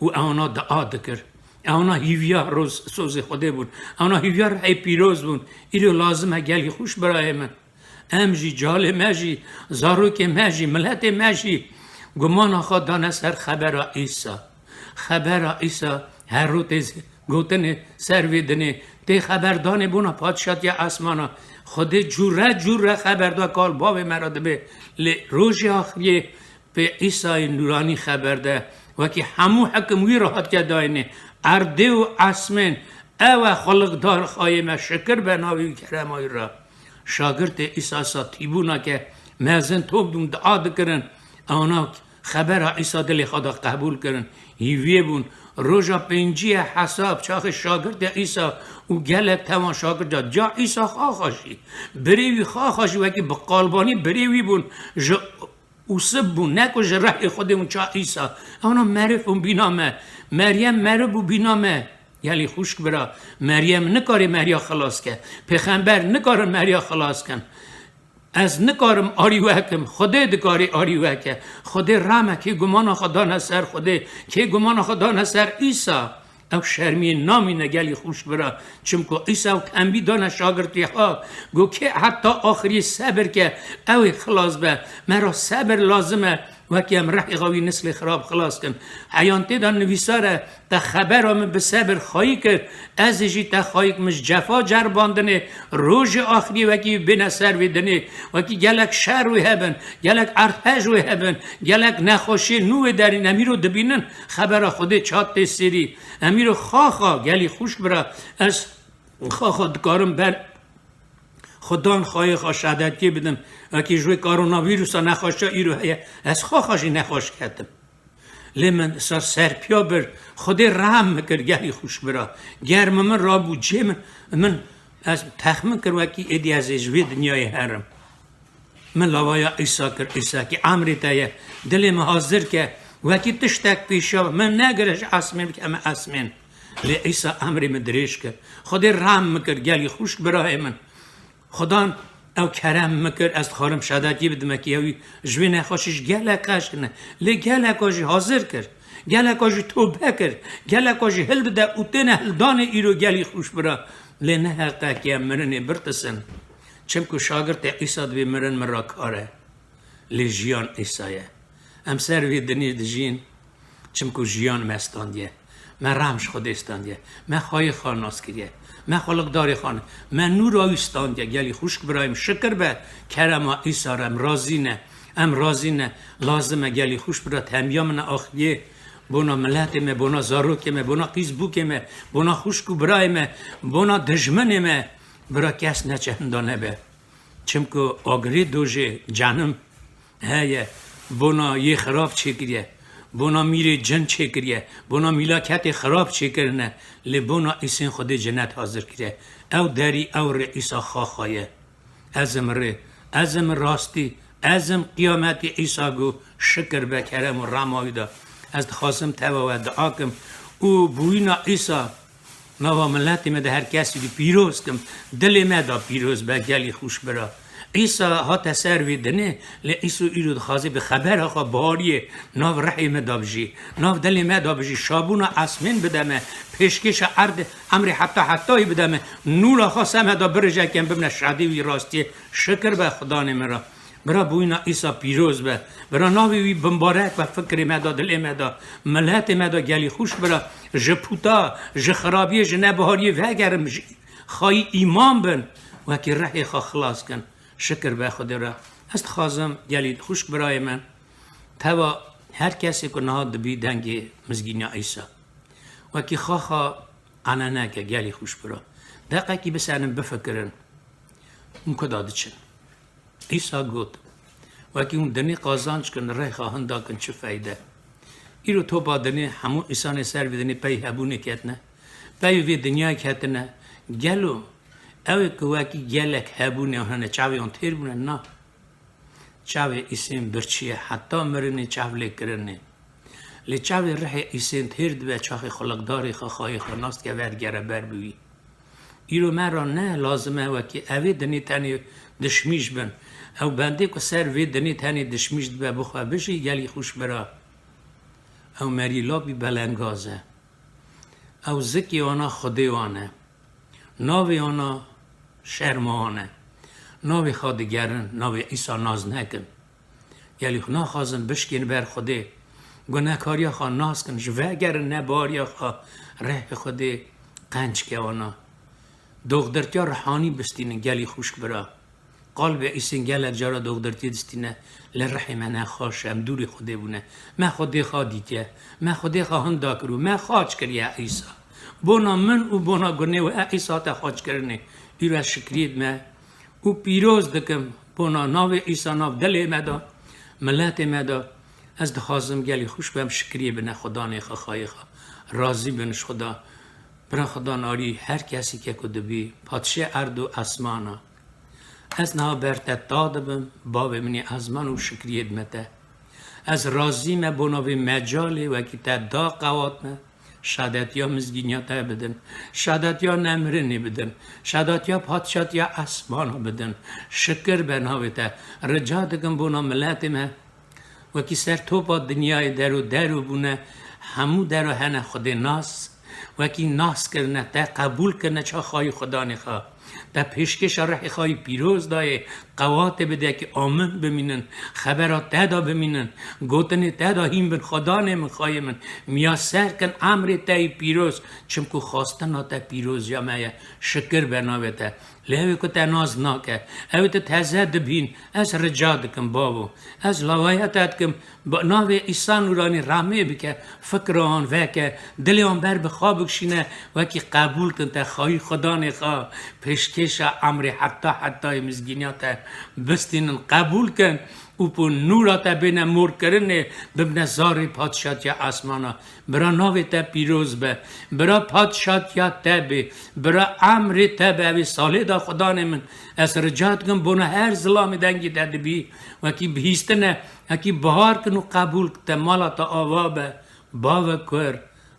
Û ewana dua dikir. Ewana hîviya roz, sozê Xwedê bûn. Ewana hîviya rehê pîroz bûn. Îro lazim e gelî xwişk birayê min. Em jî, calê me jî, zarokê me jî, miletê me jî gumana xwe dane ser xebera Îsa. Xebera Îsa her rotê gotinê ser vê dinê tê xeberdanê bona padşatiya esmana. Xwedê cûre cûre xeber da kal bavê me re dibe. Lê rojê axiriyê pê Îsayê nûranî xeber de, wekî hemû hekim wî re hatiye dayînê. Erdê û esmên, ew e xuliqdar xayê me, şikir be navê wî kerema wî re. Şagirtê Îsa sa tîbûna ke mezin top dûn dua dikirin, ewana xebera Îsa dilê xwe de qebûl kirin. Hîviyê bûn. Roja pêncî ye hesab, çaxê şagirtê Îsa û gelek tewan şagirta. Ca Îsa xaxa jî, birê wî xaxa jî wekî bi qalbanî birê wî bûn. Ji û sib bûn, ne ku ji rehê Xwedê hûn ça Îsa. Ewana meriv bûn bîna me. Meryem meriv bû bîna me. Gelî xwişk bira. Meryem nikarê Merya xilas ke. Pêxember nikarin Merya xilas kin. Ez nikarim arî we kim. Xwedê dikarê arî we ke. Xwedê rehme kê gumana xwe dane ser Xwedê. Kê gumana xwe dane ser Îsa. Ew şermiyê namîne gelî xwişk bira. Çimku Îsa ew tembî dane şagirtê xwe. Got, kê heta axirî sebir ke, ew ê xilas be. Me ra sebir lazim e. Wekî em rehê xwe wî nislê xirab xilas kin. Heyan tê de nivîsar e, te xebera min bi sebir xayî kir. Ez ê jî te xayî kim ji cefa ceribandinê. Rojê axirî wekî bêne ser vê dinê. Wekî gelek şer wê hebin. Gelek erdhej wê hebin. Gelek nexweşiyê nû wê derîn. Em îro dibînin. Xebera Xwedê çat tê sêrî. Em îro xaxa, gelî xwişk bira, ez xaxa dikarim ber Xudan xayê xwe şehadetiyê bidim. Wekî ji wê koronavîrusa nexweşiya îro heye, ez xaxa jî nexweş ketim. Lê min ser serpiya bir, Xwedê rehm min kir, gelî xwişk bira. Germ min rabû cê min, min ez texmin kir wekî êdî ez ê ji vê dinyayê herim. Min lawaya Îsa kir, Îsa kî emrê te ye. Dilê min hazir ke, wekî tiştek pêşiya min negire ji esmên bikeme esmên. Lê Îsa emrê min dirêj kir. Xwedê rehm min kir, gelî xwişk birayê min. Xudan ew kerem min kir, ez dixwarim şehadetiyê bidim, wekî ew ji wê nexweşî ji gelek qeş ne. Lê geleka jî hazir kir. Geleka jî tobe kir. Geleka jî hildide û têne hildanê îro, gelî xwişk bira. Lê ne heqe ke em mirinê birtisin. Çimku şagirtê Îsa dibê mirin min ra kar e. Lê jiyan Îsa ye. Em ser vê dinê dijîn, çimku jiyan me standiye. Me rehm ji Xwedê standiye. Me xwayê xwe nas kiriye. Me xweliqdarê xwe ne. Me nûra wî standiye. Gelî xwişk birayê min, şikir be kerema Îsa re, em razî ne. Em razî ne. Lazim e gelî xwişk bira, temiya min e axiviyê. Bona miletê me, bona zarokê me, bona qîz bûkê me, bona xwişk û birayê me, bona dijminê me, bira kes neçe hinda nebe. Çimku agirê dojê cenim heye, bona yê xirab çêkiriye, bona mîrê cin çêkiriye, bona mîlaketê xirab çêkirine, lê bona Îsên Xwedê cinet hazir kiriye. Ew derî, ew rê Îsa xaxa ye. Ez im rê, ez im rastî, ez im qiyametî, Îsa got, şikir be kerem û rema wî de. Ez dixwazim teva we dua kim û bûyîna Îsa nava miletê me de her kesî de pîroz kim, dilê me de pîroz be gelî xwişk bira. Îsa hate ser vê dinê, lê Îso îro dixwaze bi xebera xwe bihariyê nav rihê me de bijî, nav dilê me de bijî, şabûna esmên bide me, pêşkêşa erdê, emrê heta hetayî bide me, nûra xwe ser me de birije ke em bibine şadî wî rastiyê. Şikir be Xudanê min re. Bira bûyîna Îsa pîroz be. Bira navê wî bimbarek be fikrê me de, dilê me de, miletê me de gelî xwişk bira. Ji puta, ji xirabiyê, ji nebihariyê vegerin, ji xayî îman bin. Wekî rihê xwe xilas kin. Şikir be Xwedê re. Ez dixwazim gelî xwişk birayê min, teva her kesê ku niha dibî dengê mizgîniya Îsa, wekî xaxa ene neke gelî xwişk bira. Deqekî bisenin bifikirin. Hûn ku da diçin? Îsa got, wekî hûn dinê qazanc kin, rêxa hinda kin çi feyde? Îro topa dinê hemû însanê ser vê dinê pey hebûnê ketine. Pey vê dinyayê ketine. Gelo ew ê ku wekî gelek hebûnê hene çavê wan têr bûne? Na. Çavê Îsên birçî ye, heta mirinê çav lê kirinê. Lê çavê rihê Îsên têr dibe, çaxê xulekdarê xwe, xayê xwe nas dike, vedigere ber bi wî. Îro me re ne lazim e wekî evê dinê tenê dişmîş bin. Ew bendê ku ser vê dinê tenê dişmîş dibe, bixwe bijî, gelî xwişk bira. Ew merî labî belengaz e. Ew zikê wana Xwedê wan e. Navê wana şerma wan e. Navê xwe digerin, navê Îsa nas nekin. Gelî xwe naxwazin bişkên ber Xwedê. Gunehkariya xwe nas kin, ji vegerin nebariya xwe, rehê Xwedê qenc ke wana. Doxdirtiya rihanî bistînin gelî xwişk bira. Qalbê Îsên gelek cara doxdirtiyê distîne, lê rihê me ne xweş e, em dûrî Xwedê bûne. Me Xwedê xwe dîtiye, me Xwedê xwe hinda kir û me xaç kiriye Îsa. Bona min û bona gunê we Îsa te xaç kirinê. Îro ez şikriyê dime û pîroz dikim bona navê Îsa nav dilê me de, miletê me de. Ez dixwazim gelî xwişk bim, şikriyê bine Xudanê xwe, xayê xwe. Razî bin ji Xuda. Bira Xudan arî her kesî ke ku dibî, padşê erd û esmana. Ez niha ber te ta dibim, bavê min ê ezman û şikriyê dime te. Ez razî me bona vê mecalê wekî te da qewat me, şadetiya mizgîniya te bidin, şadetiya nemirinê bidin, şadetiya padşatiya esmana bidin. Şikir be navê te. Rica dikim bona miletê me, wekî ser topa dinyayê der û der û bûne, hemû dera hene Xwedê nas, wekî nas kirine, te qebûl kirine çaxayî Xudanê xwe. Te pêşkêşa rehê xwe yî pîroz dayê, qewatê bide ki amin bimînin, xebera te da bimînin, gotinê te da hîn bin, Xudanê min, xayê min, miyaser kin emrê te yî pîroz, çimku xwastina te pîroziya me ye. Şikir be navê te. Lê ew ê ku te nas nake, ew ê tu teze dibîn, ez rica dikim, bavo, ez lawaya te dikim, bi navê Îsa Nûranî rehmê bike, fikra wan veke, dilê wan ber bi xwe bikişîne, wekî qebûl kin te xayî Xudanê xwe, pêşkêşa emrê heta hetayê mizgîniya te bistînin, qebûl kin û bi nûra te bêne morkirinê, bibine zarê padşatiya esmana. Bira navê te pîroz be. Bira padşatiya te bê. Bira emrê te be. Evê salê da Xudanê min. Ez rica dikim bona her zilamê dengê te dibî. Wekî bihîstine, wekî bihar kin û qebûl te mala te ava be. Bave kur,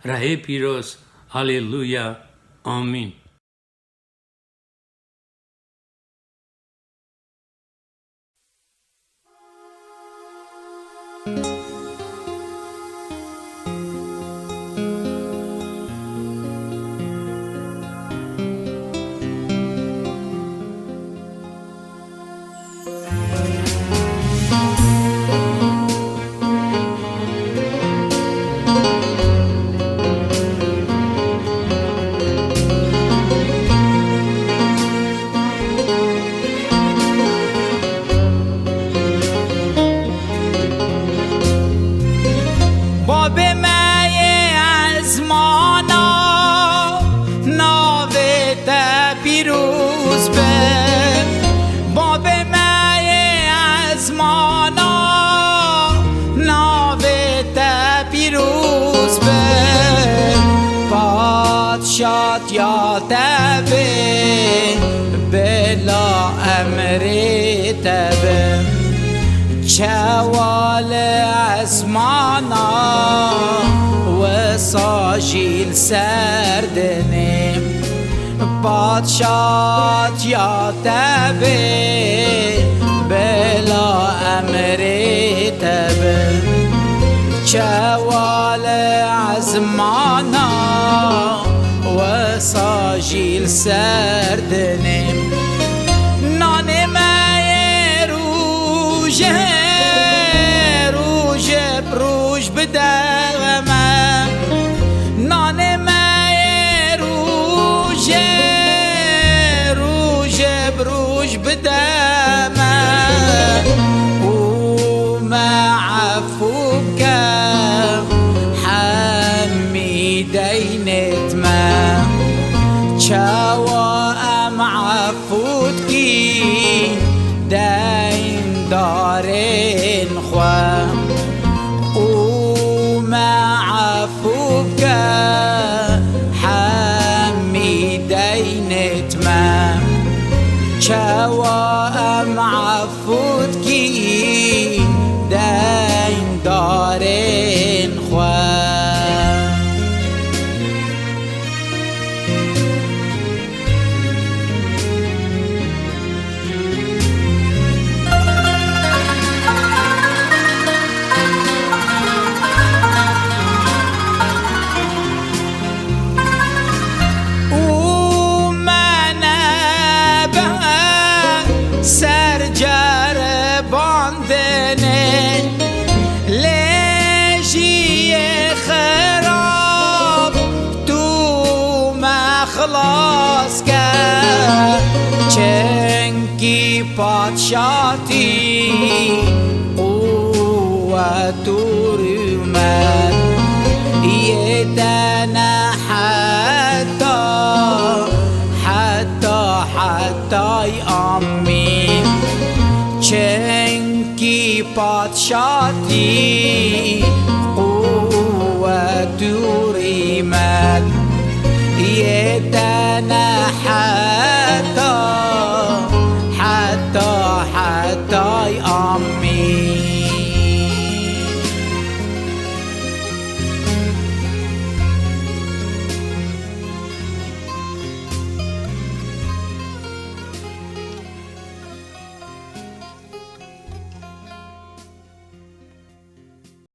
rehê pîroz. Haleluya. Amîn. rê te bim. Çawa li ezmana wisa jî li ser dinê. Padşatiya te bê, bila em rê te bin. Çawa li ezmana wisa jî li ser dinê. Nanê me yê rûjê, rûj bi rûj bide me. Nanê me yê rûjê, rûj bi rûj bide me. Û me efû bike, hemî deynêt me. Çawa em efû dikî deyndarên xwe. Û me efû bike, hemî deynêt me. Çawa em efû dikî deyndarên xwe. Û me nebe ser ceribandinê, lê jî yê xirab tu me xilas ke. Çenkî padşatî, quwet û rûmet yê te ne heta, heta, hetay amîn. Çenkî padşatî, quwet û rûmet yê te ne heta